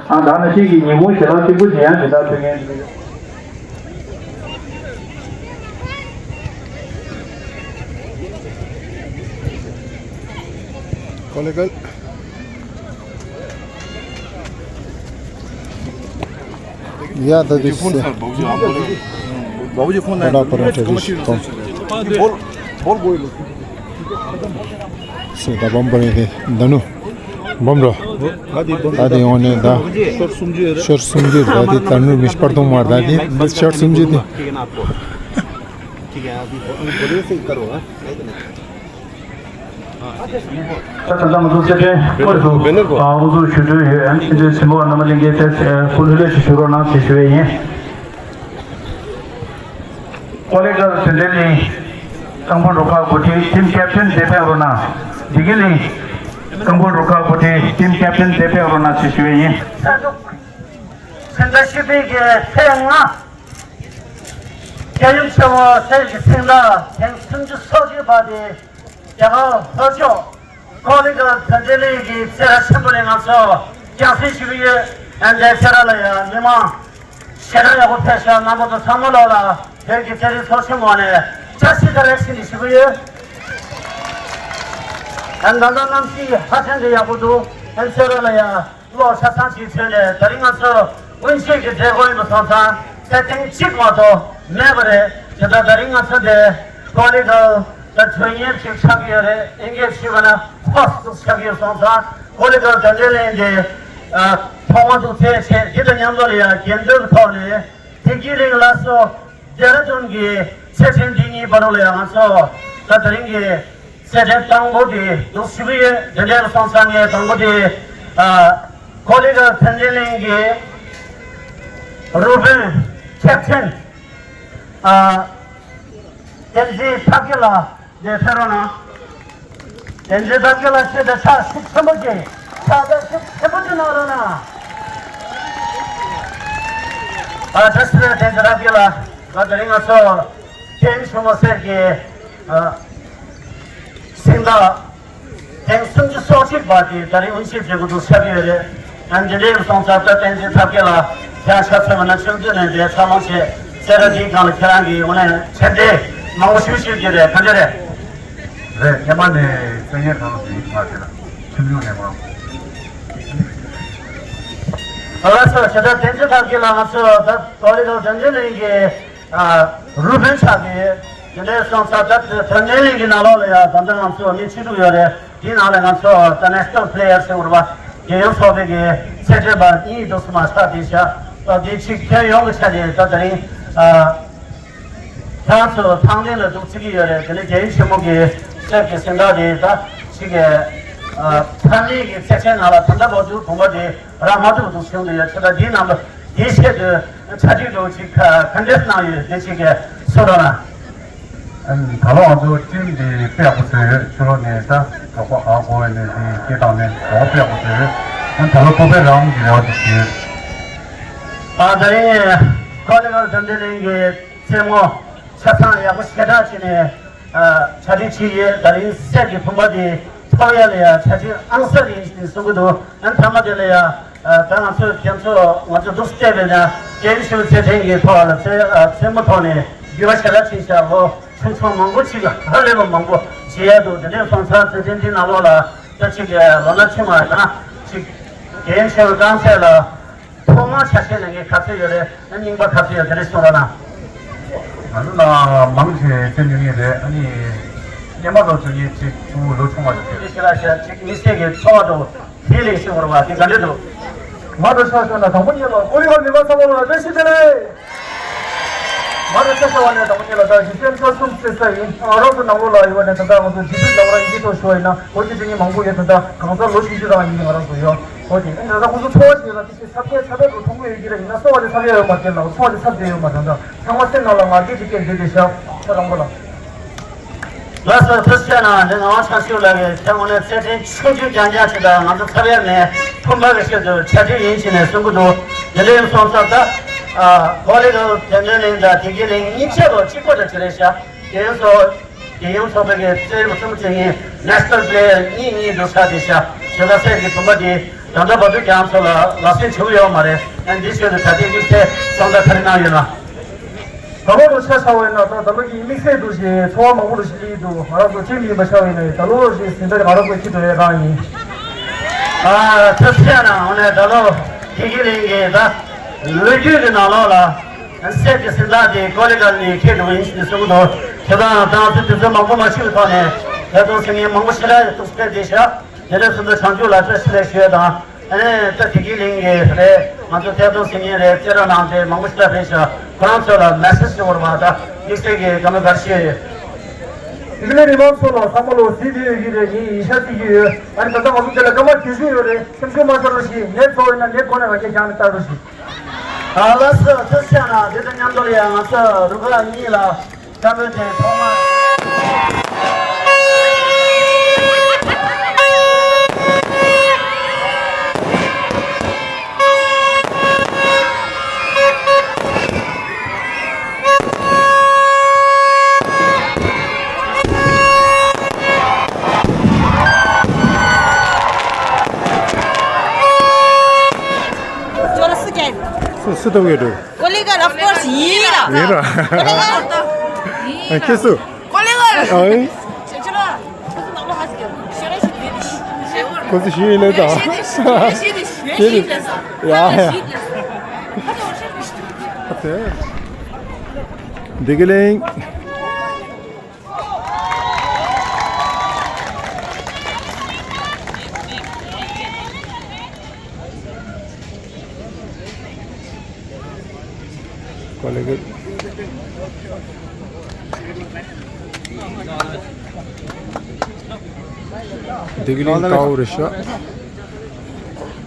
ཨ་ད་ནང་བཞིན་གྱི་ཉིན་གུང་ཞལ་ལག་གཅིག་པུ་ཅིག་ཡང་སྦྱིན་བདག་ཕུལ་མཁན་ཞིག་རེད། ཀོ་ལེ་གལ། ཡ་ད་དུ་སེ། ད་ད་པ་ར་ཏྲ་རེ་ཤི་ཏོང་། སེ་ད་བམ་པ་རེ་དེ་ད་ནུ། བམ་རོ། ད་དེ་ཡོང་ནས་ད། ཤོར་སུམ་ཅུ་ད་དེ་ད་ནུ་མི་སྤར་ཏོང་མར་ད་དེ་མི་ཤོར་སུམ་ཅུ་དེ། ཁྱེད་ཀྱིས་ཨ་ཕི་བོ་ཨ་ནི་བོ་ལེ་སེ་ཀ་རོ་ཨ། ད་ལྟ་ང་ཚོ་སེ་པན་སྐོར་དུ་ཨ་དབུ་འཛུགས་ཞུ་འདོད་ཡོད། ཨ་ནི་ཕྱི་དྲོའི་ཆེན་པོ་རྣམ་པ་ལྷན་རྒྱས་ཕེབས་སྐུ་ལྷོད་ལྷོད་ཞིག་ཞུ་རོགས་གནང་ཞེས་ཞུ་བས་ཡིན། ཀོ་ལེ་གལ་དོན་ལྡན་གླིང་ཀང་པོ་རུ་ཁག་འགོ་ཁྲིད་ཊིམ་ཀེབ་ཊན་དེ་ཕེབས་རོགས་གནང་། བདེ་སྐྱིད་གླིང་ཀང་པོ་རུ་ཁག་འགོ་ཁྲིད་ཊིམ་ཀེབ་ཊན་དེ་ཕེབས་རོགས་གནང་ཞེས་ཞུ་བས་ཡིན། ཕྱི་ཟླ་བཞི་པའི་གི་ཚེས་ལྔ། རྒྱལ་ཡུམ་ཆེན་མོ་སྲས་ཀྱི་སེང་སྟག་ཐེངས་སུམ་ཅུ་སོ་བཞི་པ་དེ་རྒྱ་གར་ལྷོ་ཕྱོགས་ཀོ་ལི་གལ་དོན་ལྡན་གླིང་གི་སེ་ར་ཆེན་པོ་ནས་ང་ཚོ་རྒྱང་སྲིང་ཞུ་གི་ཡོད། ཨ་ནི་སེ་ར་ལ་ཡང་མི་མང་ཞེ་དྲག་ཡག་པོ་ཕེབས་ཤག་རྣམ་པ་ཚོ་ཚང་མ་ལོག་ལ་བོད་ཀྱི་རྩེད་རིགས་ཚོགས་ཆེན་མོ་ནས་བཀྲ་ཤིས་བདེ་ལེགས་ཞུ་གི་ཡོད། ཨ་ནི་ད་ལྟ་གནམ་གཤིས་ཧ་ཅང་གི་ཡག་པོ་འདུག་ཨ་ནི་སེ་ར་ལ་ཡང་གློག་ཆ་ཚང་ཅིག་ཐོན་ནས་ད་རིང་ང་ཚོ་སྔོན་ཆད་ཀྱི་མཛད་སྒོ་ཡིན་པ་སོང་ཙང་ཚེ་ཐེངས་གཅིག་མ་གཏོགས་མེད་པ་རེད། དེ་ལྟར་ད་རིང་ང་ཚོ་འདི་ཀོ་ལི་གལ་ད་དོན་གཉེར་ཅིག་ཆགས་ཀྱི་ཡོད་རེད། ཨིན་སྐད་ཞུས་པ་ན་ཧོ་སི་ཊལ་ཆགས་ཀྱི་ཡོད་སོང་ཙང་ཀོ་ལི་གལ་དོན་ལྡན་གླིང་འདི་ཐོག་མ་འདུག་ཚེ་ཆེ་འདི་དང་མཉམ་དུ་ལ་ཡང་འགྲན་བསྡུར་ཐོག་ནས་བདེ་སྐྱིད་གླིང་ལ་སོགས་ལྡེ་ར་ལྡུན་གྱི་ཚེ་ཕྲན་འདི་གཉིས་བར་ལ་ཡང་ང་ཚོ་ད་དེ་རིང་གི་ རྩེད་འགྲན་དང་པོ་དེ་འདུག་ཞུ་གི་ཡོད། དེ་འདྲ་སོང་ཙང་ངས་དང་པོ་དེ་ཨ་ཀོ་ལི་གྷལ་ཐོན་འབྲས་གླིང་གི་རུ་དཔོན་ཁེབ་ཐེན་ཨ་བསྟན་འཛིན་ཐབས་མཁས་ལགས་འདིར་ཕེབས་རོགས་གནང་། བསྟན་འཛིན་ཐབས་མཁས་ལགས་ཆེད་དུ་ཕྱག་ཤུགས་ཆེན་པོ་བྱེད། ཕྱག་ཤུགས་ཆེན་པོ་ཅིག་གནང་རོགས་གནང་། ཨ་བཀྲ་ཤིས་བདེ་ལེགས། བསྟན་འཛིན་ཐབས་མཁས་ལགས། ད་དེ་རིང་ང་ཚོ་ཀེམ་ཆུང་མ་སེར་གྱི་ཨ་སེང་སྟག་ཐེངས་སུམ་ཅུ་སོ་གཅིག་པ་དེ་ད་རིང་དབུ་འབྱེད་བྱེད་དགོས་འདུག་ཆགས་ཀྱི་ཡོད་རེད། ཨ་འདི་འདྲའི་སོང་ཙང་ད་བསྟན་འཛིན་ཐབས་མཁས་ལགས་ཡང་ཆ་མཚོན་པ་ན་ཆུང་དུས་ནས་འདིར་ཚང་མ་བྱས་རྩེད་ར་འདིའི་སྒང་ལ་ཁྱེད་རང་གིས་དངོས་གནས་ཕྱག་རྗེས་མང་པོ་ཞུ་ཞུ་རྒྱུ་རེད། ག་འདྲ་རེད། རེད། སྔོན་མ་ནས་བཙན་ཉར་གང་ལ་ཡིན་མ་རེད་ལ་ཁྱིམ་ལུང་ནས་མ། ཨ་ལགས་སོ། ད་ལྟ་བསྟན་འཛིན་ཐབས་མཁས་ལགས་ང་ཚོ་ད་ཏོ་རི་ཁ་དོན་ལྡན་གླིང་གི་ཨ་རུ་དཔོན་ཆགས་ཀྱི་ཡོད། དེ་འདྲའི་སོང་ཙང་ད་དོན་ལྡན་གླིང་གི་ནང་ལོགས་ལ་ཡང་ད་ལྟ་ང་ཚོ་མི་བཅུ་དྲུག་ཡོད་རེད། དེའི་ནང་ལ་ང་ཚོ་ད་ནེ་ཤ་ནལ་པི་ལེ་ཡར་ཟེར་བ་རེད་པ། རྒྱལ་ཡོངས་ཚོགས་པའི་གི་རྩེད་འགྲན་པ་གཉིས་འདུག་སེ་མ་ཆགས་བསྡད་ཤག་ད་དེ་ཅིག་ཁྱོན་ཡོངས་ཀྱི་ཆ་ནས་ད་དེ་རིང་ཨ་ཁྱེད་རང་ཚོ་ཐང་སྟེང་ལ་འདུག་བརྩི་གི་ཡོད་རེད། དེ་ནས་རྒྱལ་ཡུམ་ཆེན་མོ་གི་གསེར་གྱི་གཟེངས་རྟགས་དེ་ད་ཅིག་གི་ཨ་ཕ་མེས་ཀྱི་རྩེད་ཆེན་ནང་ལ་ད་ལྟ་བར་དུ་གོམ་པ་དེ་རག་མ་ཐུབ་འདུག་བྱུང་གི་ཡོད། ད་དེའི་ནང་ལ་དེའི་ཆེད་དུ་གྲ་སྒྲིག་འདྲ་བོ་ཅིག་ག་ག་འདྲས་གནང་ཡོད་དེ་ཅིག་གི་གསུང་རོགས་གནང་། ཨ་ནི་ད་ལོ་ང་ཚོ་ཊིམ་འདི་དཔེ་ཡག་པོ་བཟོས་ཡོད། ཕྱི་ལོགས་ནས་ད་དོགས་པ་ག་གོ་བས་ནས་དེ་སྐད་བཏང་ནས་དོགས་པ་དཔེ་ཡག་པོ་བཟོས་ཡོད། ཨ་ནི་ད་ལོ་སྤོབས་པའི་རང་དབང་གི་རེ་བ་དེ་ཞུ་ཡོད། ཨ་ད་རིང་ཀོ་ལི་གྷལ་དོན་ལྡན་གླིང་གི་རྩེད་མོ་ཆ་ཚང་ཡག་པོ་ཞེ་དྲག་བྱས་ནས་ཨ་གྲ་སྒྲིག་བྱས་ཡོད། ད་རིང་གསེར་གྱི་བུམ་པ་དེ་ཐོབ་ཡ་ལ་ཡ་གྲ་སྒྲིག་ཨང་གསར་ཡིན་ཞེས་གསུང་གི་འདུག་ཨ་ནི་མཐའ་མ་དེ་ལ་ཡ་ཨ་ད་ང་ཚོས་ཁྱེད་ཚོ་ང་ཚོ་འདུག་སེ་བལྟས་པས་ན་ཀེམ་ཆུང་མ་རྩེད་འགྲན་གྱི་ཐོག་ལ་རྩེད་ཨ་རྩེད་མོ་ཐོག་ནས་འགྱུར་བ་ཞེ་དྲག་ཕྱིན་ཤག་ལོ་ཆུང་ཆུང་མང་པོ་ཅིག་ལ་ཧ་ལས་པ་མང་པོ་བྱེད་ཡ་འདུག་དེ་འདྲའི་སོང་ཙང་རྩེད་འགྲན་འདི་ནང་ལོགས་ལ་ད་ཅིག་ལོ་ན་ཆུང་བ་དང་ཅིག་ཀེམ་ཆུང་མ་རྐང་རྩེད་ལ། ཐོག་མར་ཆ་ཤས་ལེན་མཁན་ག་ཚོད་ཡོད་རེད། ཨ་རྙིང་པ་ག་ཚོད་ཡོད་དེ་རེད་གསུང་རོགས་གནང་། ང་ཚོ་ལ་མང་ཆེ་རྩེད་མྱོང་མཁན་རེད། ཨ་ནི་སྔོན་མ་ལོ་ཆུང་མཁན་ཅིག་ཕྲུ་གུ་ལོ་ཆུང་བ་ཞིག་རེད། ཞེ་ལ་ཞེ་ཅིག་མི་སེར་གྱི་འཚོ་བ་དང་དེ་ལས་ཤེས་དགོས་རེད་པ། དེ་ག་འདྲ་འདུག་ང་ཚོ་ཆ་བཞག་ན་དང་པོ་ཉིད་ལ་ཀོ་ལི་གྷལ་མི་མང་ཚང་མ་ལ་བཀྲ་ཤིས་བདེ་ལེགས། ང་ཚོ་ཆ་བཞག་པ་ནས་དང་པོ་ཉིད་ལ་ད་གཞི་རྟེན་རྩ་གསུམ་རྩེ་ས་ཡིན། ང་རང་ཚོ་ནང་ལོགས་ལ་ཡོད་པ་ནས་ད་ལྟ་ང་ཚོ་འབྲི་དུས་ལ་བ་ཡིན་གྱི་ཐོག་ཞུ་བ་ཡིན་ན་ལོ་རྒྱུས་དེ་ཉིད་མང་པོ་ཡོད། ད་ལྟ་གང་ཟག་ལོ་བཞི་བཅུ་ཙམ་ཡིན། ང་རང་ཚོ་ཡོད། ཨོ་དེ་ཨ་ནི་ད་ལྟ་ཁོང་ཚོ་འཚོ་བ་ཞིག་ལ་དེ་ཚབ་ཚབ་ཚབ་ཡག་གི་ཐོག་མ་ཡོད་ཀྱི་རེད། ཡིན་ན་གསོ་བ་དེ་ཚབ་ཡག་ཡོད་མ་རེད་ལ། འཚོ་བ་དེ་ཚབ་བསྡད་ཡོད་མ་རེད། ད་ཚང་མ་སེམས་ནང་ལ་ང་རྒྱལ་གྱི་སྐད་འདི་འདི་བཞག་ཁྱོད་རང་པོ་ལ། ལགས་སོ། ཐུགས་རྗེ་གནང་། འདི་ངག་དབང་ཆབ་སྲིད་ལགས་ཀྱིས་ཁྱེད་དངོས་གནས་རྩེད་འགྲན་ཆུང་ཆུང་རྐྱང་རྐྱང་ཞིག་དང་ང་ཚོ་ཚབ་ཡག་མེད། ཕུང་པ་གི་ཆེད་དུ་ཆ་འགྲིག་ཡིན་ཞེས་ནས་གསུང་གི་འདུག་དེ་འདྲ་ཡིན་སོང་ཙང་ད་ཨ་ཀོ་ལི་གྷལ་དོན་ལྡན་གླིང་དང་བདེ་སྐྱིད་གླིང་གཉིས་ཆ་རུ་གཅིག་པ་འདྲ་ཅིག་རེད་ཤག་དེ་ཡིན་སོང་། རྒྱལ་ཡོངས་ཚོགས་པའི་གི་རྩེད་རྩེད་མོ་རྩེད་མཁན་ནེ་ཤ་ནལ་པི་ལེ་ཡར་གཉིས་གཉིས་འདུག་ས་དེ་ཤ་ཞེ་དྲག་སེམས་ཀྱི་བུམ་པ་དེ་ད་ལྟ་བར་དུ་ཀྱང་ཚོ་ལ་ལག་སེང་བྱུང་ཡོད་མ་རེད། ཨ་འདི་ཆེད་དུ་ད་ལྟའི་དམིགས་བསལ་གསང་བརྡ་ག་རེ་གནང་ཡོད་ན། ད་ལོ་རུ་ཆ་བཞག་པ་ཡིན་ན་ད་ད་ལོ་གི་དམིགས་བསལ་འདུག་ཞེས་ཚོར་བ་མང་པོ་རུ་ཞིག་སླེབས་འདུག་ང་རང་ཚོ་ཁྱིམ་ཡིན་པ་ཆགས་པ་ཡིན་ན་ད་ལོ་རུ་ཞིག་ཟིན་ད་ང་རང་ཚོ་ཁྱི་དོ་ཡས་གང་ཡིན། ཨ་ཐབས་ཤེས་ན་འོ་ནས་ད་ལོ་བདེ་སྐྱིད་གླིང་གི་ད་ལོ་རྒྱུས་ཀྱི་ནང་ལོགས་ལ། གསེར་གྱི་གཟེངས་རྟགས་དེ་ཀོ་ལི་གྷལ་ནས་ཁྱེར་འགྲོ་གི་ཡིན་ཞེས་གསུངས་འདུག་དེ་དང་ད་ང་ཚོས་དུས་ཚོད་མང་པོ་མ་ཞུས་པའི་ཐོག་ནས་ཐད་གཏོང་ཟེར་མཁན་མང་པོ་ཞེ་དྲག་ཡོད་འདུག་སྤེལ་བསྡད་ཤག་དེ་འདྲ་སོང་ཙང་བྱང་ཆུབ་ལགས་བཀྲ་ཤིས་བདེ་ལེགས་ཞུ་ཡ་དང་། ཨ་ནི་ད་བདེ་སྐྱིད་གླིང་གི་རེད། ང་ཚོ་ཐད་གཏོང་ཟེར་མཁན་རེད། རྩེད་ར་གནང་མཁན་མང་པོ་ཞེ་དྲག་ཕེབས་ཤག་ཁོ་རང་ཚོ་ལ་མེ་སེ་ཇི་ཞུ་བར་བ་དང་དམིགས་བསལ་གྱི་བཀའ་མོལ་ག་རེ་ཞུ་ཡ་ཡོད། བདེ་སྐྱིད་གླིང་མི་མང་ཚོ་ལ་ཚང་མ་ལོ་གཟིགས་བསྡད་ཡོད་ཀྱི་རེད། ངས་ཡིག་ཆ་བརྩི་གི་ཡོད། ཨ་ནི་ད་ལྟ་ང་ཚོ་འདི་ལ་སྐར་མ་བརྒྱད་ཅུ་ཡོད་རེད། སེམས་ཤུགས་མ་ཆག་རོགས་ཞེས། ངས་ཚོགས་ཡིན་ན་ངས་གོ་ནས་ང་རྒྱལ་བཞག་ནས་ལྟ་རོགས་ཞེས། ཨ་ལགས་སོ། ཐུགས་རྗེ་གནང་། དེ་དང་མཉམ་དུ་ལ་ཡང་ང་ཚོ་རུ་ཁག་གཉིས་ལ་བཀའ་མོལ་དེ་ཐོག་མར། ཁྱོད་ལ་སུ་སྐྱེལ། སུ་སུ་ལྟ་བུ་ཡོད་འགྲོ། ཀོ་ལི་གྷལ། Of course ཡིན་ར། ཡིན་ར། ཀོ་ལི་གྷལ། ཨ་ཁྱེད་སུ། ཀོ་ལི་གྷལ། ཨ་ཨིན། ཁོ་ཚོ་ཞིག་ཡིན་ལེ་དང་། ཞེས་ནི་ཞེས་ནི་ཡ་ཡ། ཨ་དེ། བདེ་སྐྱིད་གླིང་། ཀོ་ལི་གྷལ། བདེ་སྐྱིད་གླིང་དཀར་པོ་རེད་ཤག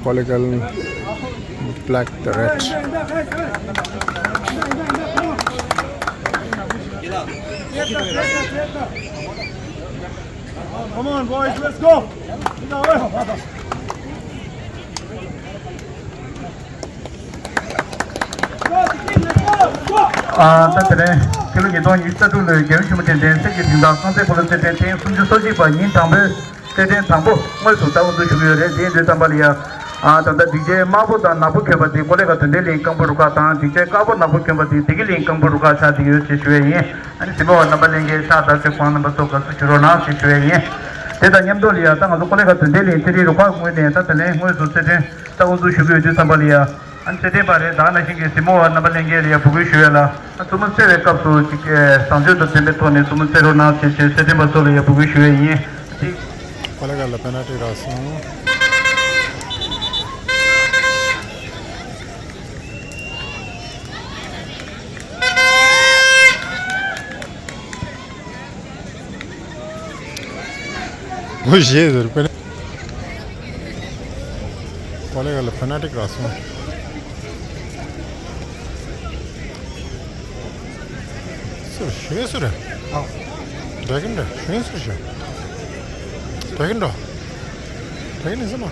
Kollegal black the red. Come on, boys, let's go. ཨ། ད་དེ་རིང་ཕྱི་ལོ་ཉིས་སྟོང་ཉི་ཤུ་རྩ་དྲུག་ལོའི་རྒྱལ་ཡུམ་ཆེན་མོ་དྲན་རྟེན་གསེར་གྱི་གཟེངས་རྟགས་རྐང་རྩེད་སྤོ་ལོ་རྩེད་འགྲན་ཐེངས་སུམ་ཅུ་སོ་གཅིག་པ་ཉིན་དང་པོའི་རྩེད་འགྲན་དང་པོ་དངོས་སུ་ད་དབུ་འཛུགས་ཞུ་གི་ཡོད་རེད། དེ་ཡིན་དུས་ཙམ་པ་ལ་ཡ། ཨ། ད་ལྟ་སྒྲིག་ཆས་དམར་པོ་དང་ནག་པོ་གྱོན་པ་དེ་ཀོ་ལེ་གྷལ་དོན་ལྡན་གླིང་སྐམ་པོ་རུ་ཁག་དང་། སྒྲིག་ཆས་དཀར་པོ་ནག་པོ་གྱོན་པ་དེ་བདེ་སྐྱིད་གླིང་སྐམ་པོ་རུ་ཁག་ཆགས་བསྡད་ཡོད་ཅེས་ཞུ་ཡས་ཡིན། ཨ་ནི་གཟིགས་མོ་བ་རྣམ་པ་ལྷན་རྒྱས་ཤག་ད་ཚོད་ཁོང་རྣམ་པ་ཚོ་དགའ་བསུ་ཞུ་རོགས་གནང་ཞེས་ཞུ་ཡས་ཡིན། དེ་དང་མཉམ་དུ་ལ་ཡ། ད་ང་ཚོ་ཀོ་ལེ་གྷལ་དོན་ལྡན་གླིང་ཚན་རིག་རུ་ཁག་ངོས་ནས་ད་དེ་རིང་དངོས་སུ་རྩེད་འགྲན་ད་དབུ་འཛུགས་ཞུ་གི་ཡོད་དུས་ཙམ་པ་ལ་ཡ། ཨ་ནི་རྩེད་འགྲན་པ་རེད། ད་ནང་བཞིན་གྱི་གཟིགས་མོ་བ་རྣམ་པ་ལྷན་རྒྱས་ལ་ཡ་འབོད་སྐུལ་ཞུ་ཡས་ལ། ཨ། རྩེད་མོ་རྩེ་བའི་སྐབས་སུ་ཅིག་ཨེ། བཟང་སྤྱོད་དང་ལྡན་པའི་ཐོག་ནས་རྩེད་མོ་རྩེ་རོགས་གནང་ཞེས་བྱས་རྩེད་འགྲན་པ་ཚོ་ལ་ཡ་འབོད་སྐུལ་ཞུ་ཡས་ཡིན། ཀོ་ལེ་གྷལ་ལ་པེ་ནལ་ཊི་རག་སོང་། ངོ་ཤེས་ཟེར་པེ་ནལ། ཀོ་ལེ་གྷལ་ལ་པེ་ནལ་ཊི་རག་སོང་། སུ་རེད། ཞུ་ཡས་སུ་རེད། ཨ། འདྲ་གིན་འདྲ། ཞུ་ཡས་སུ་རེད་ཞུ། འདྲ་གིན་འདྲ། འདྲ་གིན་ནི་སུ་མ།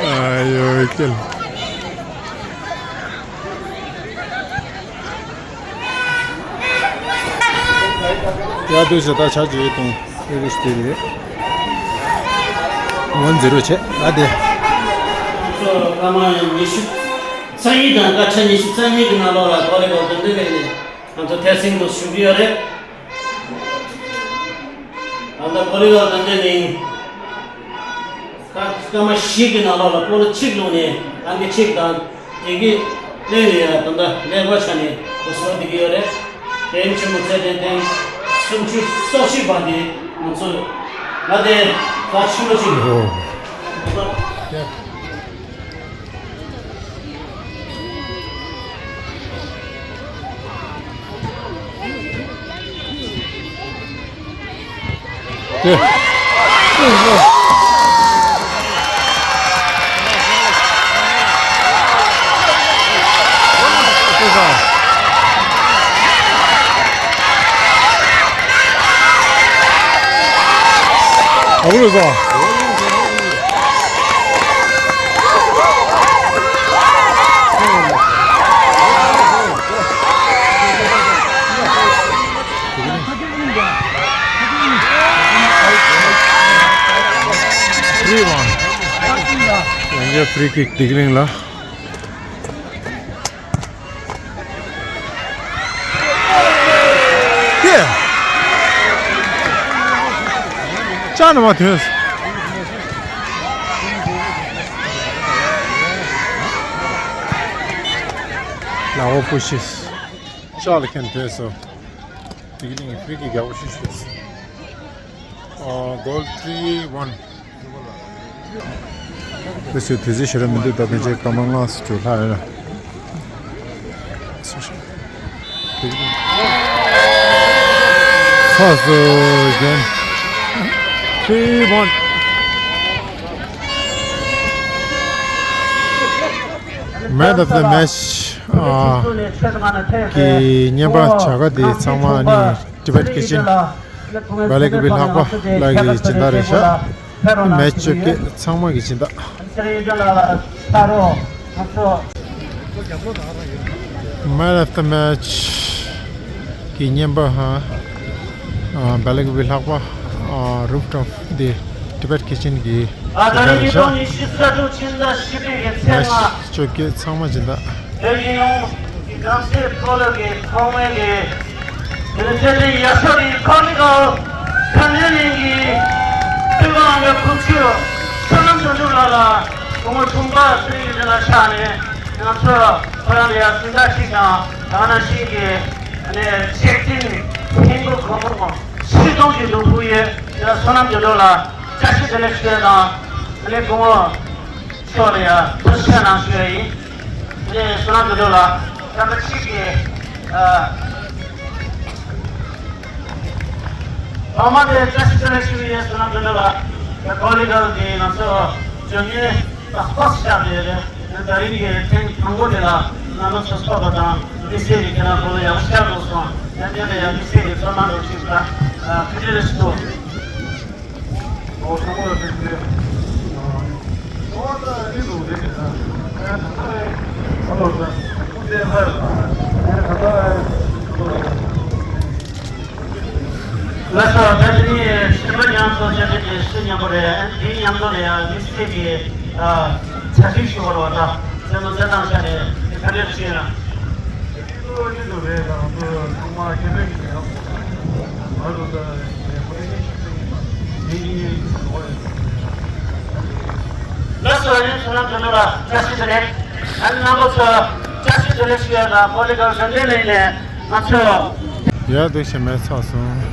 ཨ་ཡོ་ཀྱལ། ཡ་དུས་ཟེར་ད་ཆ་ཇེ་དང་ཨེ་རིས་དེ་རེད། ཝན་ཛི་རོ་བྱས་ཨ་དེ། སྐར་མ་ཉི་ཤུ་རྩ་གཉིས་དང་སྐར་ཆ་ཉི་ཤུ་རྩ་གཉིས་ཀྱི་ནང་ལོགས་ལ་ཀོ་ལེ་གྷལ་དོན་ལྡན་གླིང་ནས་ང་ཚོ་ཐེག་སེང་དུ་ཞུགས་ཀྱི་ཡོད་རེད། ད་ལྟ་ཀོ་ལེ་གྷལ་དོན་ལྡན་གླིང་སྐར་སྐར་མ་བཞི་གི་ནང་ལོགས་ལ་སྤོ་ལོ་གཅིག་བླུགས་ནས་ཨང་ཀི་གཅིག་དང་དེ་གི་གླིང་ནས་ཡང་ད་ལྟ་ལེགས་པ་ཆགས་ནས་འགོ་སོ་བསྡད་ཀྱི་ཡོད་རེད། དེ་ཡིན་ཆེན་མོ་ཚེ་བརྟན་བརྟན་སུམ་ཅུ་སོ་གཅིག་པ་དེ་ང་ཚོ་ང་དེ་ད་ཆེན་པོ་ཅིག་ཨོ། Free one. ཡང་བསྐྱར་ཕི་རི་ཀིག་བདེ་སྐྱིད་གླིང་ལ། ཀྱེ། ཅག་ནི་མ་ཐོན། ལའོ་པུ་ཤིས། ཅག་ལ་ཁན་ཐོན་སོང་། བདེ་སྐྱིད་གླིང་གི་ཕི་རི་ཀིག་ཡག་པོ་ཞིག་ཤོད་སོང་། ཨ། goal three one། ཁོས་ཚོས་དུས་ཚོད་ཞེ་དྲག་མི་འདུག་ད་ཕན་ཆད་སྐར་མ་ལྔ་ཙམ་ལྷག་ཡོད་ལ། ཚ་སོ་རྒན། Three one. Man of the match ཨ་གི་བརྙན་པར་བྱ་དགའ་དེ་ཚང་མ་ནི་Tibet Kitchen། བ་ལེ་ཀི་བི་ལྷག་པ་ལགས་ཀྱི་སྦྱིན་བདག་རེད་ཤག་ཕེབས་རོགས་གནང་། མེ་ཆོ་གེ་ཚང་མ་གི་སྦྱིན་བདག་ཕྱི་རིགས་ལ་ཕེབས་རོགས་ང་ཚོ། Man of the match གི་རྔན་པ་ཧ། ཨ། སྦེལ་ཀོབ་ལྷག་པ། ཨ། Roof Top the Tibet Kitchen གི་ཨ། ད་རེས་ཉིས་སྟོང་ཉི་ཤུ་རྩ་དྲུག་ཕྱི་ཟླ་བཞི་པའི་གི་ཚེས་ལྔ། མེ་ཆོ་གེ་ཚང་མ་སྦྱིན་བདག་བོད་ཀྱི་ཡོངས་ཀྱི་གངས་སེར་སྤོ་ལོ་གི་ཐོག་མའི་གི་དེ་ནི་ཚེ་འདི་ཡར་ཕྱོགས་ཀྱི་ཁོར་ནི་གོ་ཁ་ངན་ལེན་གྱི་སྤྲུལ་སྐུ་ཨང་གི་ཁུག་ཆུ་བསོད་ནམས་དོན་གྲུབ་ལགས་ལ་སྐུ་ངོ་ཆུང་པ་སྤྲུལ་ཡིན་ལ་ཆགས་ནས། ང་ཚོ་ཁོ་རང་ལ་ཡང་སྦྱིན་བདག་ཅིག་དང་། ད་ག་ནང་བཞིན་གྱི་ཨ་ནི་ཆེག་ཏིན་ཧིན་གུ་གོང་མོ་ཆིག་སྟོང་གི་ལུ་ཕུག་ཡོད། ཡང་བསོད་ནམས་དོན་གྲུབ་ལ་བཀྲ་ཤིས་བདེ་ལེགས་ཞུ་ཡ་དང་། ཨ་ནི་སྐུ་ངོ་མཆོག་ལ་ཡང་ཐུགས་རྗེ་གནང་ཞུ་ཡ་ཡིན། ཨ་ནི་བསོད་ནམས་དོན་གྲུབ་ལ་སྐར་མ་གཅིག་གི་ཨ། ཐོག་མ་དེ་བཀྲ་ཤིས་བདེ་ལེགས་ཞུ་ཡི་ཡོད། བསོད་ནམས་དོན་གྲུབ་ལགས། ད་ཀོ་ལི་གལ་གྱི་ང་ཚོ་བཅོ་ལྔའི་ད་ཧོ་སི་ཊལ་དེ་རེད། ད་རིང་གི་ཐེངས་དང་པོ་དེ་ལ་རྣམ་པ་ཚོ་ཚོགས་པ་དང་མི་སེར་གྱི་ཁྱེད་རང་ཚོ་ལ་ཡག་ཤོས་རུ་སོང་། ཡང་དེ་ལ་ཡང་མི་སེར་གྱི་ཚོར་སྣང་རུ་ཞིག་ད་ཕི་ཇི་རེ་སི་ཏོ། ལགས་སོ། ད་དེ་ནི་སེམས་པ་ཡང་ཚོ་བྱ་བྱེད་ཀྱི་སུ་མཉམ་པོ་རེད། དེའི་མཉམ་དུ་ལ་ཡང་མི་སེར་གྱི་ཨ་ཕྱག་བྲིས་ཞུ་བར་བ་དང་བཙན་མོ་བཙན་དང་ཆ་ནས་ཕ་འདྲེར་ཞུས་ན། ལགས་སོ། ཨ་ནི་བསོད་ནམས་དོན་གྲུབ་ལ་བཀྲ་ཤིས་བདེ་ལེགས། ཨ་ནི་རྣམ་པ་ཚོ་བཀྲ་ཤིས་བདེ་ལེགས་ཞུ་ཡ་དང་། ཀོ་ལི་གལ་དགའ་ལྡན་གླིང་ནས་ང་ཚོ། ཡ། འདུག་བྱས་མེད་ཚར་སོང་